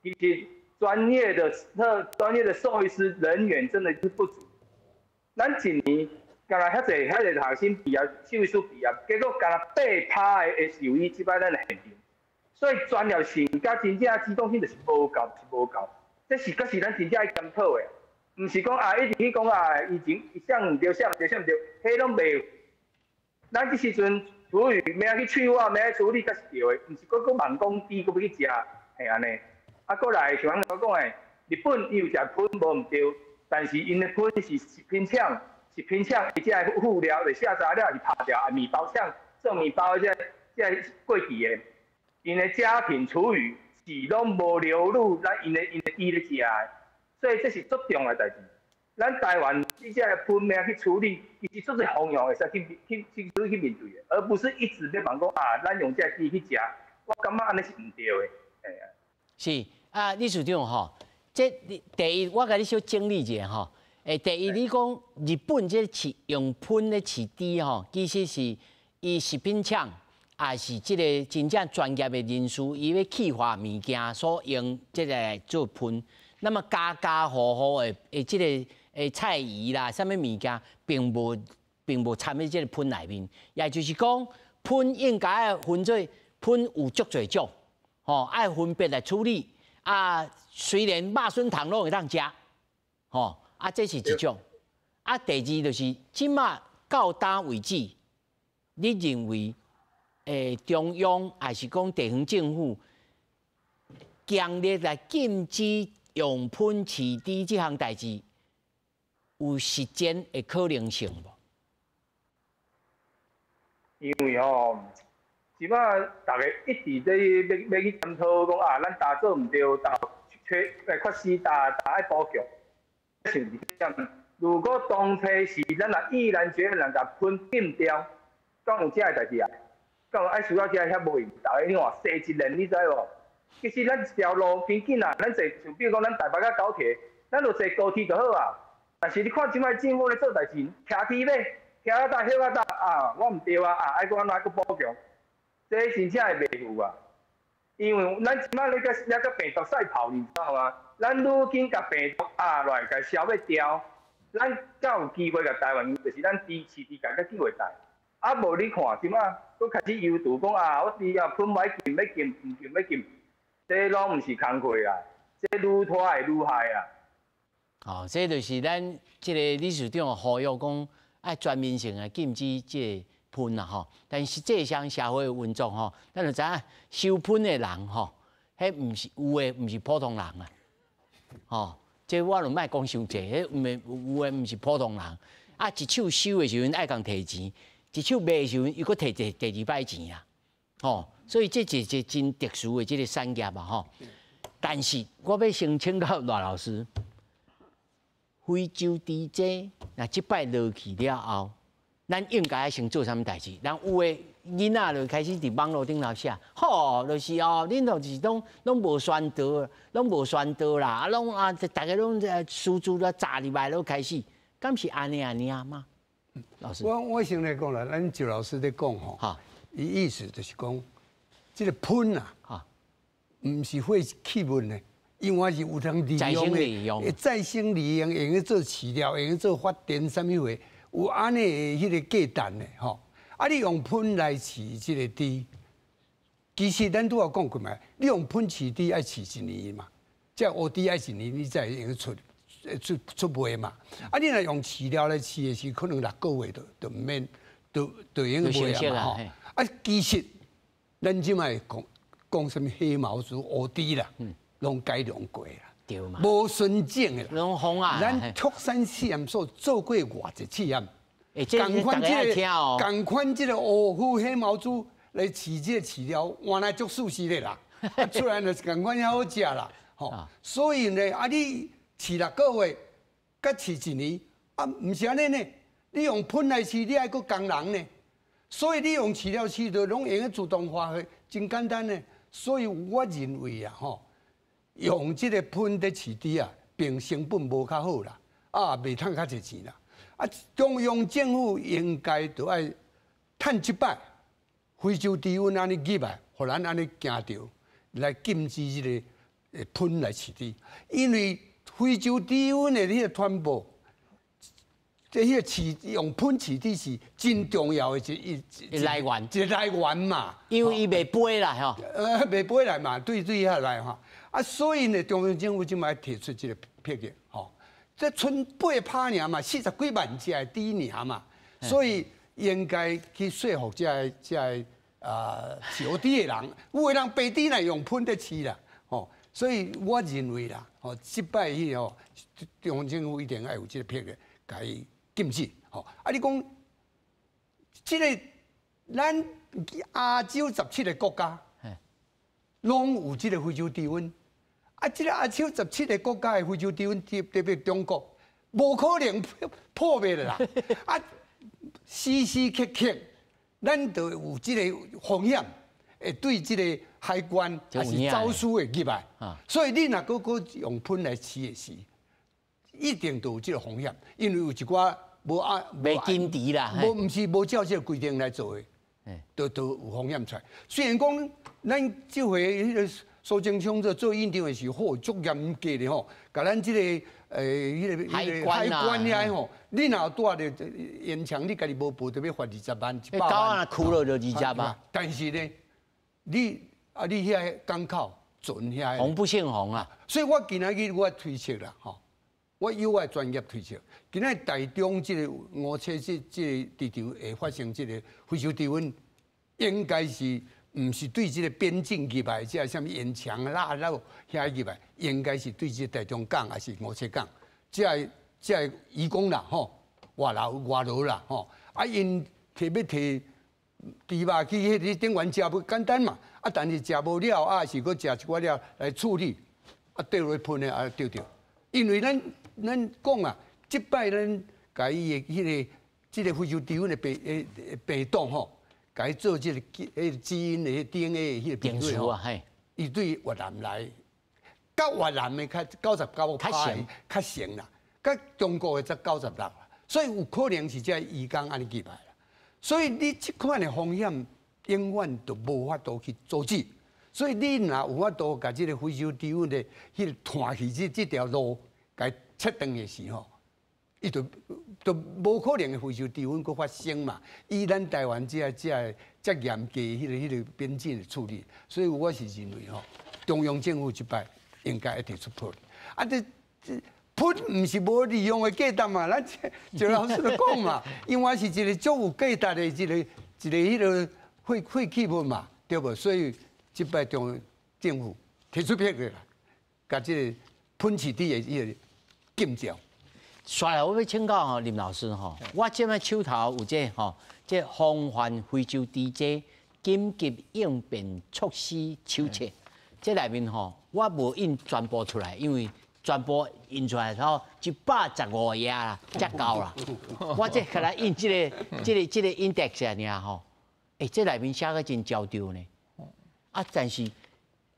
[SPEAKER 5] 其實專業的獸醫師人員真的是不足。咱一年干焦遐濟遐濟學生畢業，獸醫師畢業，結果干焦8%的獸醫這擺咱的現場。所以專業性佮真正機動性就是無夠，是無夠。這是閣是咱真正愛檢討的。毋是講啊，一直去講啊，以前啥毋對，啥毋對，啥毋對，彼攏袂。咱這時陣處理，欲去催化，欲去處理，才是對的，毋是閣閣盲講豬，閣欲去食，係按呢。啊，過來像按怎講的，日本伊有食噴無毋對，但是𪜶的噴是食品廠，食品廠伊這个輔料就下雜料是拍掉，啊，麵包廠做麵包的這個過期的，𪜶的家庭廚餘是攏無流入咱𪜶的豬咧食的。所以這是足重要的代誌。咱台灣這個噴欲去處理，其實足濟方向會使去面對的，而不是一直咧問講啊，咱用這個豬去食，我感覺按呢是毋對的。嘿啊。
[SPEAKER 1] 是啊，理事長吼，這第一，我共你小整理一下吼。第一，你講日本這飼用噴咧飼豬吼，其實是伊食品廠，也是這个真正專業的人士，伊欲氣化物件所用這个做噴。那麼家家戶戶的這个菜魚啦，啥物物件，並無摻佇這个噴內面。也就是講，噴應該愛分做噴有足濟種，吼，愛分別來處理。啊，雖然肉筍蟲攏會當食，吼，啊，這是一種。啊，第二就是這馬到今為止，你認為中央還是講地方政府強力來禁止用噴飼豬這項代誌，有實踐的可能性無？
[SPEAKER 5] 因為吼，這擺逐家一直咧欲去檢討講啊，咱焦做毋對，焦缺失焦焦愛補強。像是這樣，如果當初是咱若毅然決然共噴禁掉，敢有這个代誌啊？敢有愛需要這个遐無用？逐家你看踅一輪，你知無？其實咱一條路真緊啊，咱坐像比如講咱台北佮高鐵，咱就坐高鐵就好啊。但是你看這擺政府咧做代誌，騎鐵咧，騎到搭歇到搭啊，我毋對啊，啊愛閣按怎閣補強，這真正會袂赴啊。因為咱這擺咧佮病毒賽跑，你知道嗎？咱愈緊共病毒壓落來，共消滅掉，咱才有機會共台灣，就是咱豬飼豬界閣機會大。啊，無你看這擺閣開始猶豫講啊，我豬啊噴欲禁欲禁，毋禁欲禁。這攏毋是工課啊，這愈拖會愈害啊。
[SPEAKER 1] 哦，這就是咱這个理事長呼籲講，愛全面性的禁止這个噴啦吼。但實際上社會的運作吼，咱就知影收噴的人吼，彼毋是有的，毋是普通人啊。吼，這我就莫講傷濟，彼毋是有的，毋是普通人。啊，一手收的時陣愛共提錢，一手賣的時陣又閣提第二擺錢啊。吼，所以這是一個真特殊的這个產業啊，吼。但是我欲先請教賴老師，非洲豬這若這擺落去了後，咱應該先做啥物代誌？咱有的囡仔就開始佇網路頂頭寫，吼，就是哦，恁就是攏無宣導，攏無宣導啦，啊，攏啊，逐家攏私自咧炸入來，攏開始，敢是按呢按呢嗎？老師，
[SPEAKER 2] 我先來講啦，咱周老師咧講吼，伊意思就是講，這个噴啊，毋是廢棄物呢，因為是有通利用的，再生利用，用去做飼料，用去做發電，啥物貨，有按呢的彼个價值的吼。啊，你用噴來飼這个豬，其實咱拄仔講過嘛，你用噴飼豬愛飼一年嘛，這烏豬愛一年你才會用出出出賣嘛。啊，你若用飼料來飼的時，可能6個月就毋免，就用賣啊嘛吼。啊，其實咱這擺講講啥物黑毛豬、烏豬啦，攏改良過啦，
[SPEAKER 1] 對嘛，
[SPEAKER 2] 無純種的啦，
[SPEAKER 1] 攏瘋啊！
[SPEAKER 2] 咱畜產試驗所做過偌濟試驗，
[SPEAKER 1] 仝款這個，
[SPEAKER 2] 仝款這個烏虎黑毛豬來飼這個飼料，原來足舒適的啦，出來就是仝款遐好食啦，吼。所以呢，啊你飼6個月，佮飼一年，啊毋是按呢呢？你用噴來飼，你愛閣工人呢？所以你用飼料飼就攏會用自動化的，真簡單呢。所以我認為啊，吼，用這個噴佇飼豬啊，並成本無較好啦，啊，袂趁較濟錢啦。啊，中央政府應該就愛趁這擺非洲豬瘟按呢入來，予咱按呢驚著，來禁止這個噴來飼豬，因為非洲豬瘟的彼個傳播，這彼個飼用噴飼豬是真重要的一
[SPEAKER 1] 一來源，
[SPEAKER 2] 一個來源嘛。
[SPEAKER 1] 因為伊袂飛來吼，
[SPEAKER 2] 袂飛來嘛，對遐來吼。啊，所以呢，中央政府這擺提出這個策略，吼，這賰8%爾嘛，40幾萬隻的豬爾嘛，所以應該去說服這個啊飼豬的人，有的人白豬來用噴佇飼啦，吼，所以我認為啦，吼，這擺彼吼，中央政府一定愛有這個策略，共伊禁止，吼。啊，你講這個咱亞洲17個國家，攏有這個非洲豬瘟。啊，這個亞洲17個國家的非洲豬瘟，特別中國，無可能破滅啦。啊，時時刻刻，咱就有這個風險，會對這個海關抑是走私會入來。所以你若閣閣用噴來飼的時，一定都有這個風險，因為有一寡無按
[SPEAKER 1] 袂堅持啦，
[SPEAKER 2] 無毋是無照這個規定來做的，都有風險出來。雖然講咱這回彼個蘇貞昌做院長的時候，足嚴格的吼，共咱這個彼個
[SPEAKER 1] 海關
[SPEAKER 2] 遐吼，你若有帶著煙腸，你家己無報，就欲罰20萬、100萬。
[SPEAKER 1] 狗若跍落就20萬。
[SPEAKER 2] 但是呢，你啊，你遐港口船遐，
[SPEAKER 1] 防不勝防啊。
[SPEAKER 2] 所以我今仔日我推測啦，吼，我以我的專業推測，今仔日台中這個五車這個豬場會發生這個非洲豬瘟，應該是。毋是對這個邊境入來，這啥物煙腸臘肉遐入來，應該是對這個台中港抑是五車港，這個移工啦吼，外勞外勞啦吼，啊𪜶提欲提豬肉去彼個頂懸食無簡單嘛，啊但是食無了，啊是閣食一寡了來處理，啊綴落去噴的啊對著，因為咱講啊，這擺咱共伊的彼個這個非洲豬瘟的病毒吼。共伊做這個基因的 DNA 彼個比對吼，伊對越南來，佮越南的較99%較像啦，佮中國的才96啦，所以有可能是這移工按呢入來啦。所以你這款的風險永遠都無法度去阻止。所以你若有法度共這個非洲豬瘟的彼個傳去這條路，共伊切斷的時候，伊就無可能非洲豬瘟閣發生嘛。以咱台灣這遮嚴格彼個邊境的處理，所以我是認為吼，中央政府這擺應該會提出破。啊，這噴毋是無利用的價值嘛？咱趙老師就講嘛，因為是一個足有價值的一個彼個廢棄物嘛，對無？所以這擺中央政府提出策略來，共這個噴飼豬的彼個禁掉。
[SPEAKER 1] 紲來，我欲請教吼林老師吼，我這擺手頭有這吼，這防範非洲豬瘟緊急應變措施手冊，這內面吼我無印全部出來，因為全部印出來吼115頁啦，才夠啦。我這共來印這個 index 爾吼，欸，這內面寫個真焦著呢。啊，但是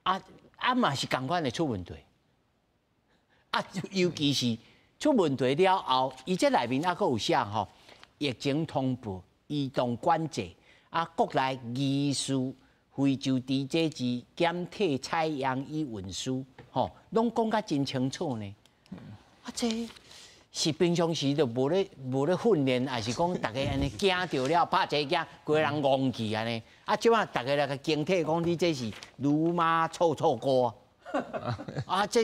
[SPEAKER 1] 啊啊嘛是仝款會出問題，啊，尤其是。出問題了後，伊這內面猶閣有寫吼，疫情通報、移動管制，啊，國內疑似非洲豬瘟之檢體採樣與運輸，吼，攏講甲真清楚呢。啊，這是平常時就無咧訓練，抑是講逐家按呢驚著了，拍一個驚，規个人戇去按呢。啊，這擺逐家來共警惕，講你這是驢馬臭臭鍋。啊，這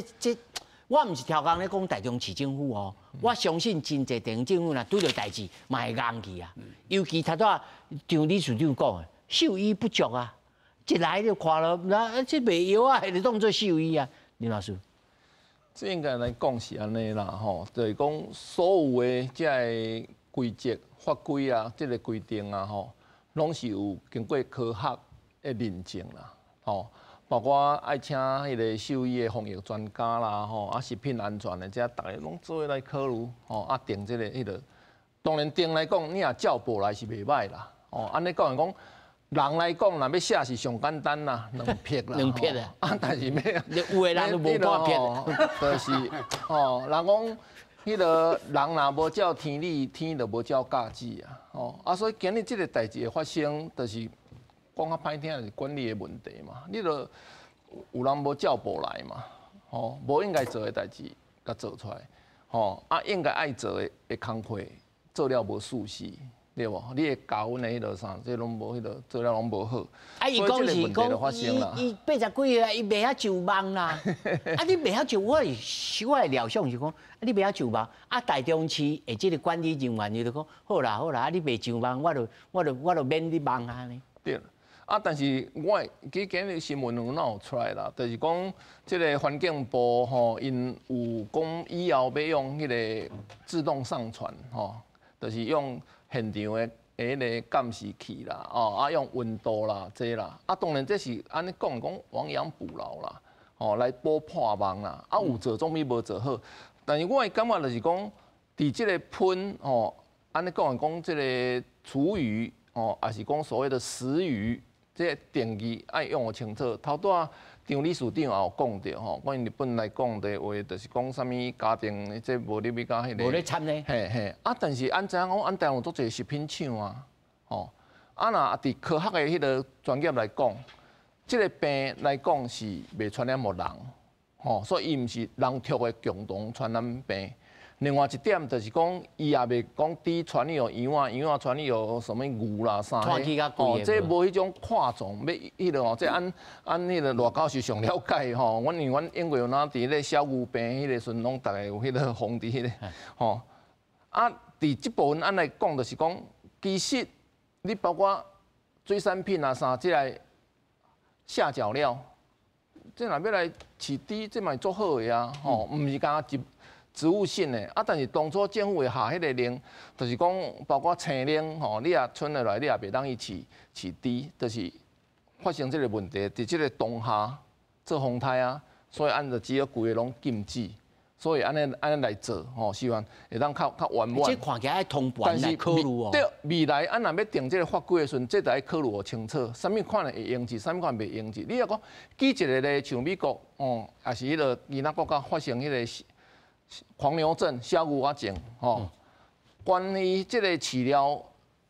[SPEAKER 1] 我毋是刁工咧講台中市政府哦，我相信真濟地方政府若拄著代誌，嘛會戇去啊。尤其頭拄仔張理事長講的，獸醫不足啊，一來就看了，那這賣藥啊，就當做獸醫啊，林老師。
[SPEAKER 3] 這應該來講是按呢啦，吼，就是講所有的這个規則、法規啊，這个規定啊，吼，攏是有經過科學的認證啦，吼。包括愛請彼個獸醫的防疫專家啦，吼，啊食品安全的，這逐个攏做伙來考慮，吼，啊定這个彼个。當然定來講，你若照報來是袂䆀啦，哦，按呢講講，人來講，若欲寫是上簡單啦，兩撇啦，
[SPEAKER 1] 兩撇啊，
[SPEAKER 3] 啊，但是欲，
[SPEAKER 1] 有的人都無半撇，
[SPEAKER 3] 就是吼，人講彼个人若無照天理，天就無照教旨啊，吼，啊，所以今日這个代誌的發生，就是講較歹聽，就是管理的問題嘛。你著有人無照步來嘛，吼，無應該做的代誌，共做出來，吼，啊，應該愛做的的工課做了無事實，對無？你的教阮的彼个啥，這攏無彼个做了攏無好。
[SPEAKER 1] 啊，伊講是講，伊80幾歲啊，伊袂曉上網啦。啊，你袂曉上，我是我的料想是講，啊，你袂曉上網，啊，台中市的這个管理人員伊就講，好啦好啦，啊，你袂上網，我就免你網啊呢。
[SPEAKER 3] 對。啊！但是我記今日新聞有哪有出來啦？就是講這个環境部吼，𪜶有講以後欲用彼个自動上傳吼，就是用現場的彼个監視器啦，哦，啊用溫度啦，這啦，啊當然這是按呢講講亡羊補牢啦，吼來補破網啦，啊有做總比無做好。但是我的感覺就是講，佇這个噴吼，按呢講講這个廚餘吼，抑是講所謂的食魚。這个定義愛用予清楚。頭拄仔張理事長也有講著吼，關於日本來講的話，就是講啥物家庭這無入去共彼个。
[SPEAKER 1] 無咧摻咧。
[SPEAKER 3] 嘿嘿，啊，但是按知影講，按台灣有足濟食品廠啊，吼，啊若佇科學的彼个專業來講，這个病來講是袂傳染予人，吼，所以伊毋是人畜的共同傳染病。另外一點就是講，伊也袂講豬傳予羊仔，羊仔傳予啥物牛啦啥哦，這無彼種跨種欲彼个吼，這按按彼个賴教授上了解吼。阮因為阮英國有哪佇咧小牛病彼个時陣，攏逐个有彼个防佇彼个吼。啊，佇這部分按來講，就是講，其實你包括水產品啊啥，這个下腳料，這若欲來飼豬，這嘛是足好的啊，吼，毋是干焦植物性的啊，但是當初政府會下彼个令，就是講包括青奶吼，你若賰落來，你也袂當去飼飼豬，就是發生這个問題。佇這个當下做風颱啊，所以按就只好規个攏禁止，所以按呢按呢來做吼，希望會當較較圓滿。
[SPEAKER 1] 這看起來愛通盤來考慮哦。
[SPEAKER 3] 對，未來按若欲定這个法規的時陣，這就愛考慮予清楚，啥物款的會用治，啥物款袂用治。你若講舉一个例，像美國哦，抑是彼个其他國家發生彼个狂牛症、小牛仔症，吼，關於這个飼料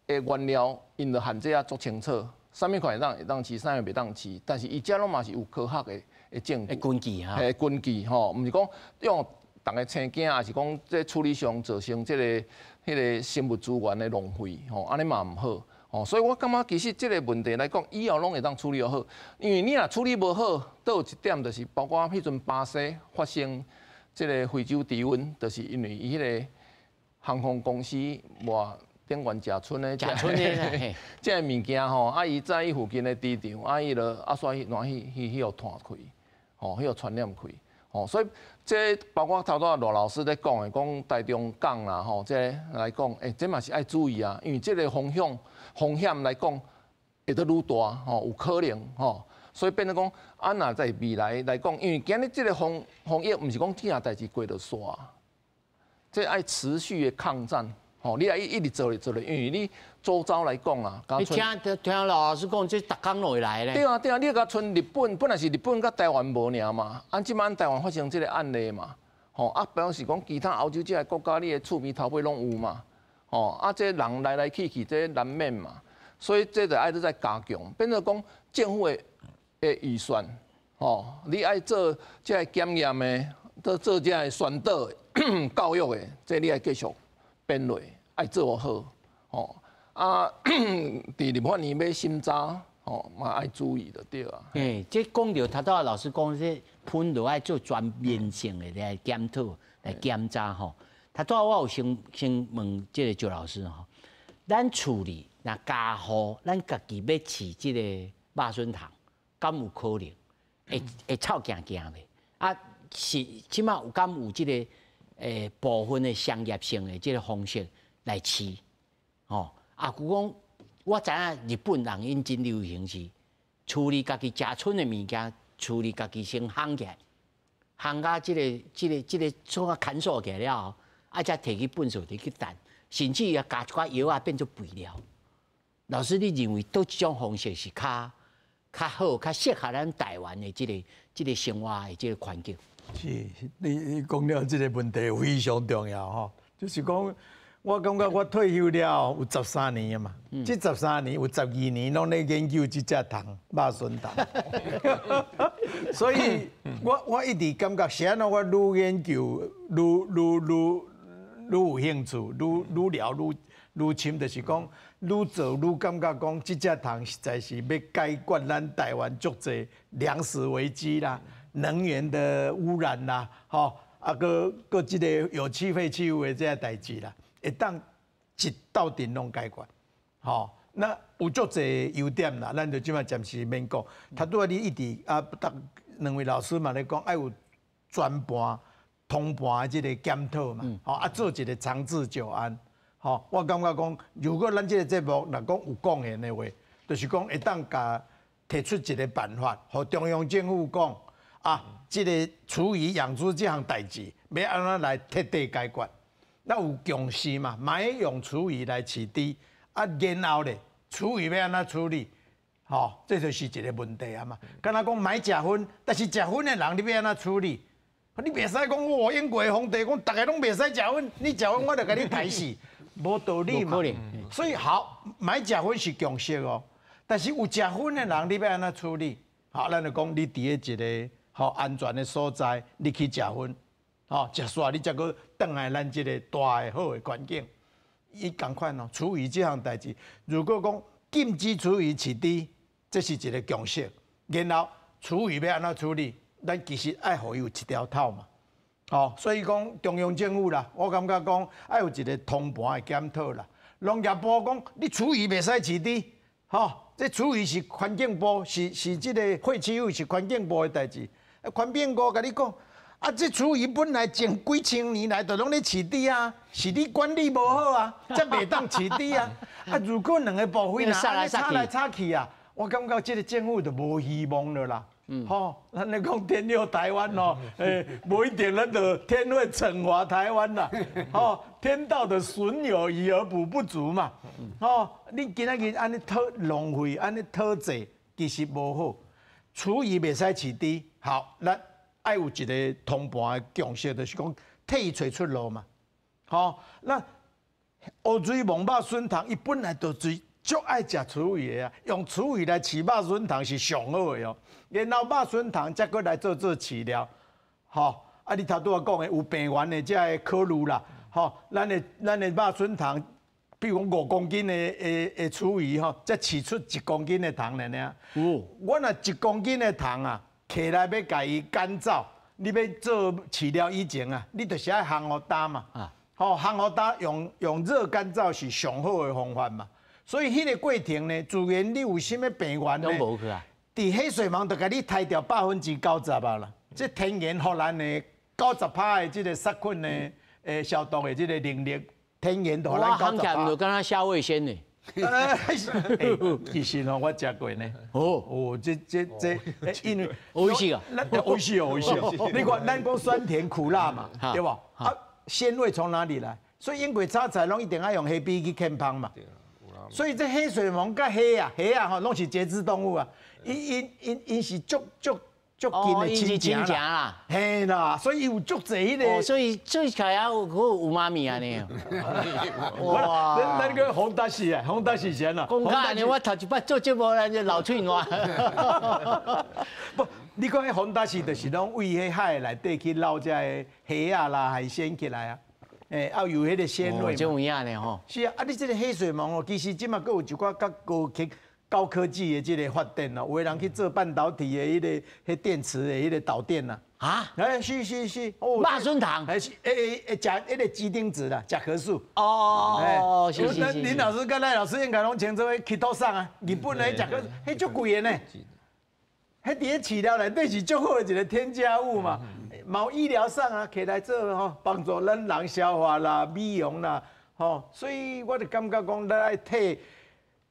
[SPEAKER 3] 的原料，𪜶就限制啊足清楚，啥物款會當飼，啥物袂當飼，但是伊這攏嘛是有科學的的證據。
[SPEAKER 1] 根據哈。
[SPEAKER 3] 嘿，根據吼，毋是講用逐个生驚，抑是講這處理上造成這个彼个生物資源的浪費，吼，按呢嘛毋好，吼，所以我感覺其實這个問題來講，以後攏會當處理好，因為你若處理無好，閣有一點就是包括彼陣巴西發生。這个非洲豬瘟，就是因為伊彼个航空公司外頂懸食賰的，
[SPEAKER 1] 食賰的，
[SPEAKER 3] 這个物件吼，啊，伊在伊附近的豬場，啊，伊就啊，煞去爛去去去予傳開，吼，去予傳染開，吼，所以這包括頭拄仔賴老師咧講的，講台中港啦，吼，這个來講，欸，這嘛是愛注意啊，因為這个風險風險來講會閣愈大，吼，有可能，吼。所以變做講，啊，若在未來來講，因為今日這个防防疫，毋是講這件代誌過就煞，這愛持續的抗戰，吼，你愛一直做咧做咧，因為你周遭來講啊，
[SPEAKER 1] 你聽聽老師講，這逐工攏會來咧。
[SPEAKER 3] 對啊對啊，你共賰日本，本來是日本佮台灣無爾嘛，啊，這擺台灣發生這个案例嘛，吼，啊，表示講其他歐洲這个國家，你的厝邊頭尾攏有嘛，吼，啊，這人來來去去，這難免嘛，所以這就愛閣再加強，變做講政府的的預算，吼，你愛做這个檢驗的，做做這个宣導的、教育的，這你愛繼續變落，愛做好，吼。啊，佇立法院欲審查，吼嘛爱注意就对啊。
[SPEAKER 1] 嘿，这讲著头拄仔老师讲，这喷就爱做全面性的来检讨、来检查吼。头拄仔我有先问这个赵老师吼，咱厝里若家户，咱家己欲饲这个肉笋虫，敢有可能会臭惊惊袂？啊，是这马有敢有这个部分的商业性的这个方式来饲？吼，啊，犹讲我知影日本人𪜶真流行是厝里家己食賰的物件，厝里家己先烘起来，烘甲这个创啊乾燥起来了后，啊，才提去粪扫池去掷，甚至也加一寡药仔变做肥料。老师，你认为佗一种方式是较好、较适合咱台湾的这个生活的这个环境？
[SPEAKER 4] 是，你讲了这个问题非常重要吼，就是讲，我感觉我退休了有十三年啊嘛，这十三年有12年攏咧研究這隻蟲，肉筍蟲，所以我一直感覺是按怎我愈研究愈有興趣，愈聊愈深，就是講愈做愈感覺講這隻蟲實在是欲解決咱台灣足濟糧食危機啦、能源的污染啦，吼，啊，閣這個有機廢棄物的這個代誌啦，會當一鬥陣攏解決，吼。那有足濟優點啦，咱就這馬暫時免講。頭拄仔你一直啊，逐兩位老師嘛咧講，愛有全盤、通盤的這個檢討嘛，吼啊，做一個長治久安，吼。我感覺講，如果咱這個節目若講有貢獻的話，就是講會當共提出一個辦法，予中央政府講啊，這個廚餘養豬這項代誌，欲按怎來徹底解決？咱有共識嘛？莫用廚餘來飼豬，啊，然後咧，廚餘欲按怎處理？吼，這就是一個問題啊嘛。敢若講莫食薰，但是食薰的人你欲按怎處理？你袂使講我英國皇帝講，逐个攏袂使食薰，你食薰我就共你刣死，無道理嘛。所以好，莫食薰是共識哦，但是有食薰的人，你欲按怎處理？好，咱就講你佇咧一個好安全的所在，你去食薰，吼，食煞你才閣轉來咱這個大的好的環境。伊仝款哦，廚餘這項代誌，如果講禁止廚餘飼豬，這是一個共識。然後廚餘欲按怎處理？咱其實愛予伊有一條頭嘛。吼，所以講中央政府啦，我感覺講愛有一個通盤的檢討啦。農業部講你廚餘袂使飼豬，吼，這廚餘是環境部，是這個廢棄物是環境部的代誌。環境部共你講，啊，這廚餘本來前幾千年來就攏咧飼豬啊，是你管理無好啊，才袂當飼豬啊。啊，如果兩個部分啊，按呢吵來吵去啊，我感覺這個政府就無希望了啦。吼，咱咧講天佑台灣哦，無一定咱就天會懲罰台灣啦。吼，天道的損有餘而補不足嘛。吼，你今仔日按呢討浪費，按呢討債，其實無好。廚餘袂使飼豬，好，咱愛有一個通盤的共識，就是講替伊揣出路嘛。吼，那烏錐蠓肉筍蟲，伊本來就最足愛食廚餘的啊，用廚餘來飼肉筍蟲是上好的哦。然後肉筍蟲才閣來做飼料，吼，啊，你頭拄仔講的有病原的這个考慮啦，吼，咱的肉筍蟲，比如講5公斤的廚餘吼，才飼出1公斤的蟲爾爾。我若1公斤的蟲啊，摕來欲共伊乾燥，你欲做飼料以前啊，你就是愛烘予焦嘛。吼，烘予焦用熱乾燥是上好的方法嘛。所以彼个過程呢，自然你有啥物病原呢？
[SPEAKER 1] 攏無去啊。
[SPEAKER 4] 佇黑水虻就共你刣掉90%啊啦。這天然予咱的90%的這個殺菌的消毒的這個能力，天然就予咱九十趴。
[SPEAKER 1] 我就敢若蝦味先呢。
[SPEAKER 4] 其實吼，我食過呢。哦哦，這，因為
[SPEAKER 1] 美味啊，
[SPEAKER 4] 美味哦，美味哦。你看，咱講酸甜苦辣嘛，對無？啊，鮮味從哪裡來？所以英國炒菜攏一定愛用蝦米去劵芳嘛。所以這黑水虻佮蝦啊，蝦啊吼，攏是節肢動物啊。𪜶是足足足近的親情啦，嘿啦，所以伊有足濟彼个。
[SPEAKER 1] 所以做起來有有媽咪按呢。
[SPEAKER 4] 哇！咱個洪大喜啊，洪大喜先啦。
[SPEAKER 1] 講較按呢，我頭一擺做節目，咱就老喙爛。
[SPEAKER 4] 不，你講彼洪大喜就是攏為彼海內底去撈這个蝦仔啦、海鮮起來啊。啊有彼個鮮味。
[SPEAKER 1] 真有影呢吼。
[SPEAKER 4] 是啊，啊你這個黑水虻哦，其實這馬閣有一寡較高級。高科技的這个發展哦，有的人去做半導體的彼个彼電池的彼个導電啦。
[SPEAKER 1] 啊？
[SPEAKER 4] 欸，是是是，哦，
[SPEAKER 1] 肉筍糖，
[SPEAKER 4] 還是欸欸欸，食彼个幾丁質啦，甲殼素。
[SPEAKER 1] 哦，是是是。
[SPEAKER 4] 林老師佮賴老師應該攏清楚，彼氣托送啊，日本的甲殼素，彼足貴的呢。彼佇咧飼料內底是足好的一個添加物嘛。嘛醫療上啊，摕來做吼，幫助咱人消化啦、美容啦，吼。所以我就感覺講，咱愛替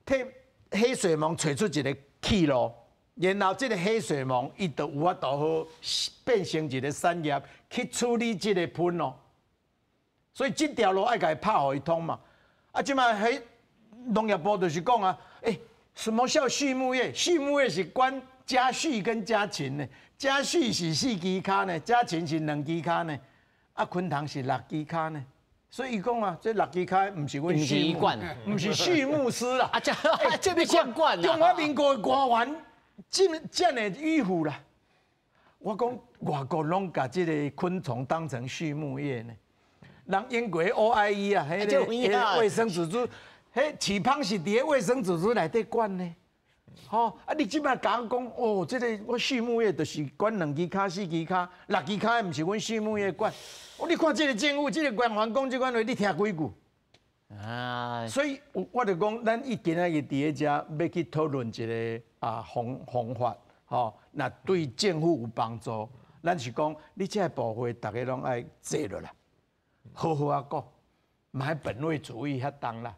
[SPEAKER 4] 替黑水虻揣出一個去路。然後這個黑水虻，伊就有法度好變成一個產業去處理這個噴哦。所以這條路愛共伊拍予伊通嘛。啊，這擺彼農業部就是講啊，欸，什麼叫畜牧業？畜牧業是管家畜跟家禽的，家畜是四支跤呢，家禽是兩支跤呢，啊，昆蟲是六支跤呢。所以伊講啊，這六支跤毋是阮畜牧，毋是畜牧師啦。
[SPEAKER 1] 啊，這這欲誰管？
[SPEAKER 4] 中華民國的官員。這這麼迂腐啦！我講外國攏共這个昆蟲當成畜牧業呢。人英國 OIE 啊，彼个衛生組織，彼飼蜂是佇个衛生組織內底管呢。吼，啊！你這擺共我講，哦，這个我畜牧業就是管兩支跤、四支跤、六支跤，毋是阮畜牧業管。哦，你看這个政府，這个官員講這款話，你聽幾句？啊！所以，我就講，咱伊今仔日佇咧遮欲去討論一個啊方方法，吼，若對政府有幫助，咱是講，你這个部會逐个攏愛坐落來，好好仔講，莫本位主義遐重啦，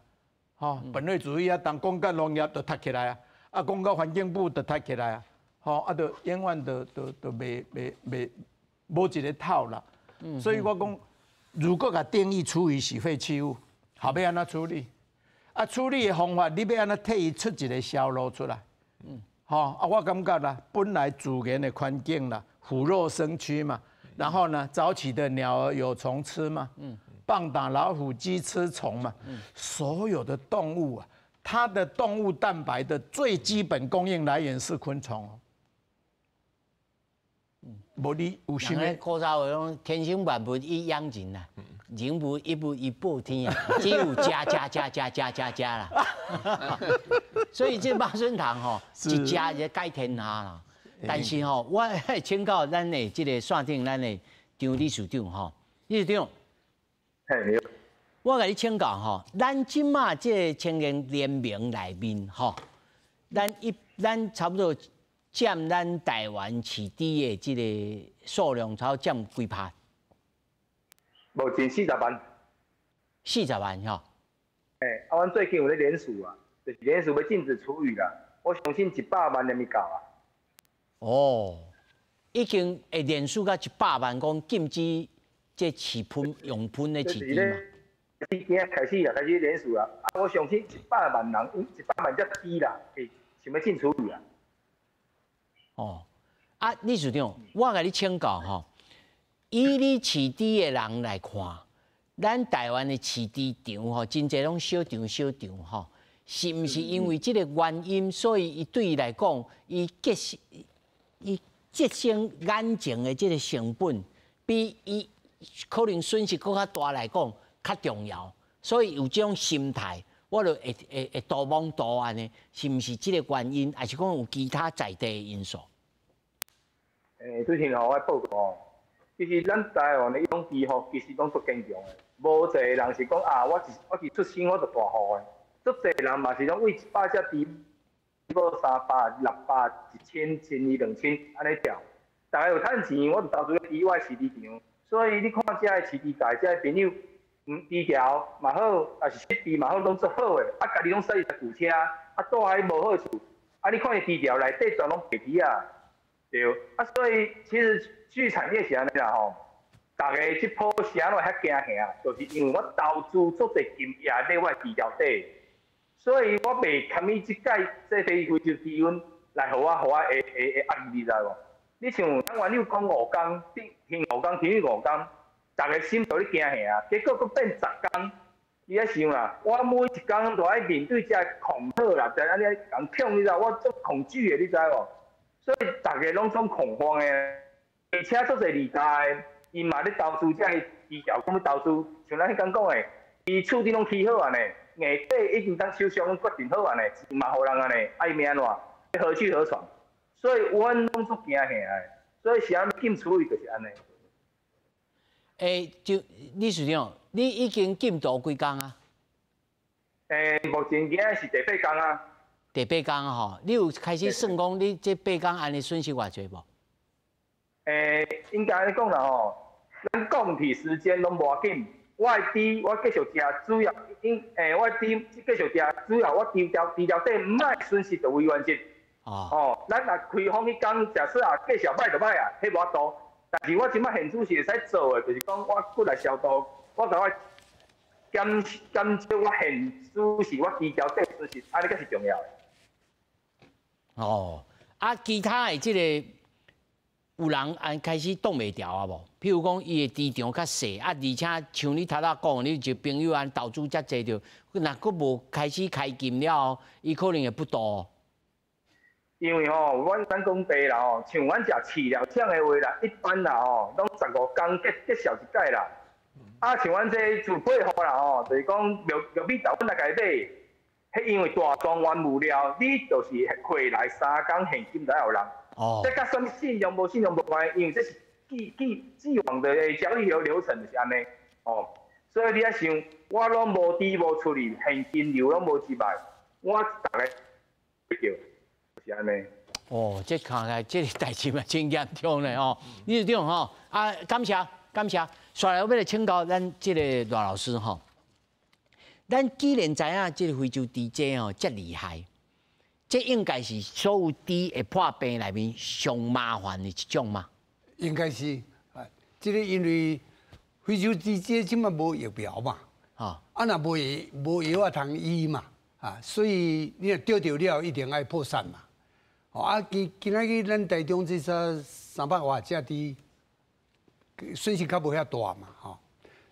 [SPEAKER 4] 吼，本位主義遐重，講到農業就踢起來啊，啊，講到環境部就踢起來啊，吼，啊，就永遠就就就袂袂袂無一个頭啦。所以我講，如果共定義廚餘是廢棄物。後欲按怎處理？啊，處理的方法，你欲按怎替伊出一个銷路出來？吼啊，我感覺啦，本來自然的環境啦，虎肉生蛆嘛，然後呢，早起的鳥兒有蟲吃嘛，棒打老虎，雞吃蟲嘛，所有的動物啊，它的動物蛋白的最基本供應來源是昆蟲哦。無你有啥物？
[SPEAKER 1] 古早話講天生萬物以養人啦，人無一物以報天啊，只有食食食食食食食啦。所以這肉筍糖吼，一食就改天下啦。但是吼，我請教咱的這個線頂咱的張理事長吼，理事長，我共你請教吼，咱這馬這个青年聯盟內面吼，咱差不多佔咱台灣飼豬的這个數量，差不多佔幾趴？
[SPEAKER 5] 無近40萬。
[SPEAKER 1] 40萬吼。
[SPEAKER 5] 欸，啊，阮最近有咧聯署啊，就是聯署欲禁止廚餘啦。我相信100萬連未夠啊。
[SPEAKER 1] 哦，已經會連署到100萬，講禁止這飼噴用噴的飼豬嘛。
[SPEAKER 5] 今仔開始啊，開始聯署啊。啊，我相信100萬人，100萬隻豬啦，會想欲禁廚餘啊。
[SPEAKER 1] 哦，啊，理事長，我共你請教吼，以你飼豬的人來看，咱台灣的飼豬場吼，真濟攏小場小場吼，是毋是因為這个原因，所以伊對伊來講，伊節省眼前的這个成本，比伊可能損失閣較大來講較重要，所以有這種心態，我就會會會多摸多按呢，是毋是這个原因，還是講有其他在地的因素？
[SPEAKER 5] 欸，主持人，我報告哦，其實咱台灣的養豬吼，其實攏足堅強的，無濟人是講啊，我一出生我就大戶的，足濟人嘛是攏為100隻豬，無300、600、1000、1200、2000按呢跳。逐家有趁錢，我就投資咧豬我的飼豬場。所以你看遮的飼豬界，遮的朋友，豬條嘛好，抑是設備嘛好，攏足好的。啊，家己攏駛一台舊車，啊，住佇無好處。啊，你看伊豬條內底全攏白豬仔。對，啊，所以其實畜產業是按呢啦吼，逐家這波是按怎遐驚嚇，就是因為我投資足濟金額佇我的豬條底，所以我袂堪伊這擺這非洲豬瘟來予我，予我會會會壓抑，你知無？你像咱原有講5工，停5工，停5工，逐家心都咧驚嚇，結果閣變10工，你愛想啦，我每一工都愛面對這恐嚇啦，就按呢共恐，你知無？我足恐懼的，你知無？所以逐家攏總恐慌的，而且足濟二代的，伊嘛咧投資這个豬條，講欲投資，像咱彼工講的，伊厝頂攏起好啊呢，硬底已经当手上决定好按呢，钱嘛予人按呢，啊伊欲按怎？何去何从？所以阮拢足惊吓的，所以是按禁处理就是按呢。
[SPEAKER 1] 欸，就理事长，你已经禁毒几工啊？
[SPEAKER 5] 欸，目前今仔是第八工啊。
[SPEAKER 1] 第八工吼，你有开始算讲你这八工按呢损失偌济无？
[SPEAKER 5] 欸，应该按呢讲啦吼，咱讲起时间拢无要紧，我的猪我继续食，主要因欸，我的猪继续食，主要我猪条猪条底毋爱损失就为原则。哦，咱若开放彼工，假设啊继续歹就歹啊，彼无法度。但是我这摆现主是会使做的，就是讲我过来消毒，我共我减减少我现主是我猪条底损失，按呢才是重要的。
[SPEAKER 1] 哦，啊，其他的这个有人按开始挡袂牢啊无？譬如讲，伊的猪场较细，啊，而且像你头仔讲，你一个朋友按投资遮济著，若阁无开始开禁了后，伊可能会不多。
[SPEAKER 5] 因为吼，阮咱讲白啦吼，像阮食饲料厂的话啦，一般啦吼，拢15工结结束一摆啦。啊，像阮这自配货啦吼，就是讲玉玉米豆粉来共买，彼因为大宗原物料，你就是回来3工现金就予人。哦。这佮啥物信用无信用无关系，因为这是既既既往的交易流流程就是按呢。哦，所以你爱想，我拢无猪无出去，现金流拢无入来，我逐个叫。是按呢。
[SPEAKER 1] 哦，这看来这个代志嘛真严重咧哦。理事长吼，啊，感谢感谢。续来我欲来请教咱这个赖老师吼。咱既然知影这个非洲猪这吼遮厉害，这应该是所有猪会破病内面上麻烦的一种嘛？
[SPEAKER 2] 应该是啊，这个因为非洲猪这这摆无疫苗嘛，啊若无药无药仔通医嘛，啊，所以你若得著了一定爱破产嘛。哦啊，今今仔日咱台中这只300外只猪，损失较无遐大嘛，吼。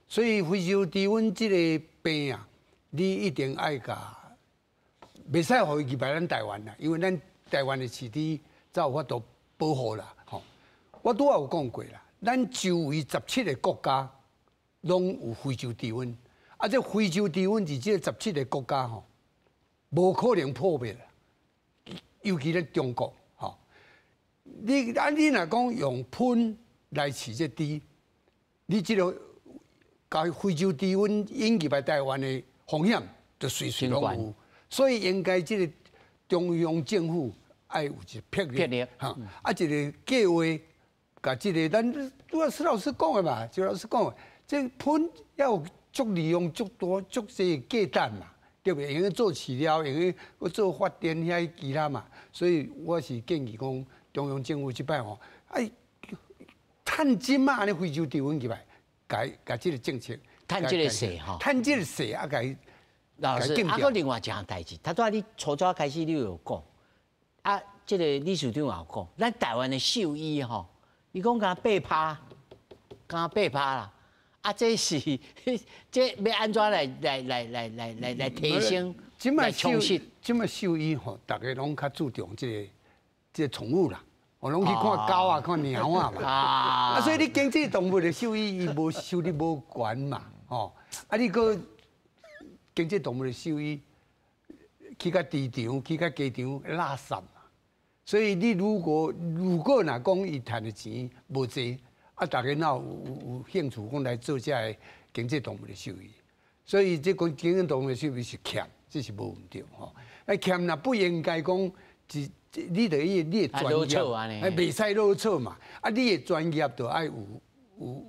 [SPEAKER 2] 所以非洲猪瘟这个病啊，你一定爱共，袂使予伊入来咱台湾啦，因为咱台湾的饲猪才有法度保护啦，吼。我拄仔有讲过啦，咱周围17个国家拢有非洲猪瘟，啊，这非洲猪瘟伫这17个国家吼，无可能破灭啦。尤其咧中国，吼，你啊，你若讲用喷来饲这猪，你这个共非洲猪瘟引入来台湾的风险，就随时拢有。所以应该这个中央政府爱有一个魄力，哈，啊，一个计划，共这个咱拄仔施老师讲的嘛，施老师讲的，这喷要有足利用足多足济价值嘛。对不对？用做饲料，用做发电遐其他嘛，所以我是建议讲，中央政府这摆吼，哎，趁这摆按呢非洲猪瘟入来，共共这个政策，
[SPEAKER 1] 趁这个势吼，
[SPEAKER 2] 趁这个势啊，共
[SPEAKER 1] 老师，啊，阁另外一项代志，头拄仔你初早开始你有讲，啊，这个理事长也有讲，咱台湾的兽医吼，伊讲敢八趴，敢八趴啦。啊，这是这欲按怎来来来来来来来提升来充实？
[SPEAKER 2] 这摆兽医吼，逐家拢较注重这个这个宠物啦，哦，拢去看狗啊，看猫仔嘛。啊，所以你经济动物的兽医伊无收入无悬嘛，吼。啊，你阁经济动物的兽医去到猪场，去到鸡场垃圾嘛。所以你如果如果若讲伊趁的钱无济。啊，逐家若有有有兴趣讲来做这个经济动物的兽医，所以这讲经济动物的兽医是欠，这是无毋对吼。啊，欠若不应该讲是，你著伊你的专业，哎，袂使落错嘛。啊，你的专业著爱有有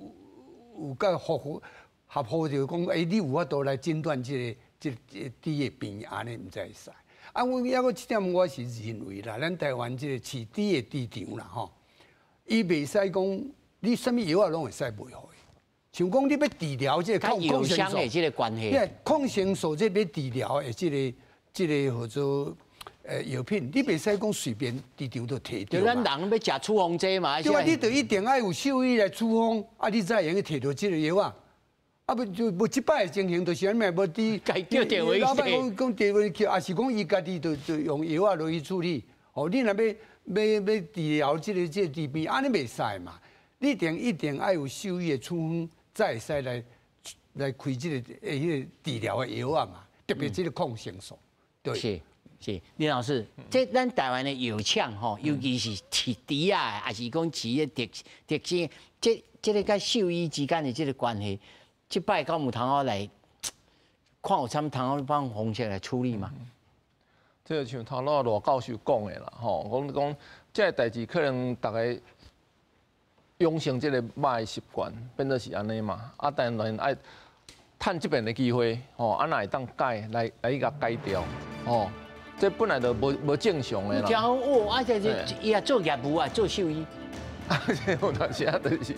[SPEAKER 2] 有够合乎合乎，就讲，欸，你有法度来诊断这个这这猪的病，按呢毋知会使。啊，我犹阁这点我是认为啦，咱台湾这个饲猪的猪场啦，吼，伊袂使讲。你啥物药仔拢会使卖予伊，像讲你欲治疗这个抗抗生素
[SPEAKER 1] 的这个关系，
[SPEAKER 2] 抗生素这欲治疗的这个这个号做药品，你袂使讲随便猪场就提著。
[SPEAKER 1] 就咱人欲食处方剂嘛，
[SPEAKER 2] 对啊，你就一定爱有兽医来处方，啊，你才会用得提著这个药仔。啊，不就无这摆的情形，就是按呢，无伫
[SPEAKER 1] 叫电话
[SPEAKER 2] 老板讲讲电话去，抑是讲伊家己就就用药仔落去处理。哦，你若欲欲欲治疗这个这个猪病，按呢袂使嘛。你一定一定爱有兽医的处方，才会使来来开这个迄个治疗的药仔嘛。特別這個抗生素。對，
[SPEAKER 1] 是是，林老師，這咱台灣的藥廠吼，尤其是飼豬仔，抑是講飼的特特性，這個佮獸醫之間的這個關係，這擺敢有通好來看有啥物通好幫方式來處理嗎？
[SPEAKER 3] 這個像頭先羅教授講的啦，吼，講講這個代誌可能逐家養成這個歹的習慣，變做是按呢嘛。啊，但是愛趁這邊的機會，吼，啊，若會當改來來去共改掉，吼，這本來就無無正常的啦。
[SPEAKER 1] 聽講哦，啊，這這伊也做業務啊，做獸醫。
[SPEAKER 3] 啊，這有當時啊，就是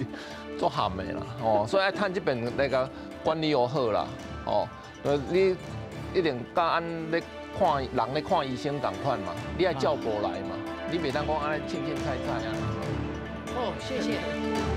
[SPEAKER 3] 做譀的啦，吼，所以愛趁這邊來共管理好啦，吼，你一定佮按咧看人咧看醫生仝款嘛，你愛照顧來嘛，你袂當講按呢凊凊彩彩啊。
[SPEAKER 1] 好，謝謝。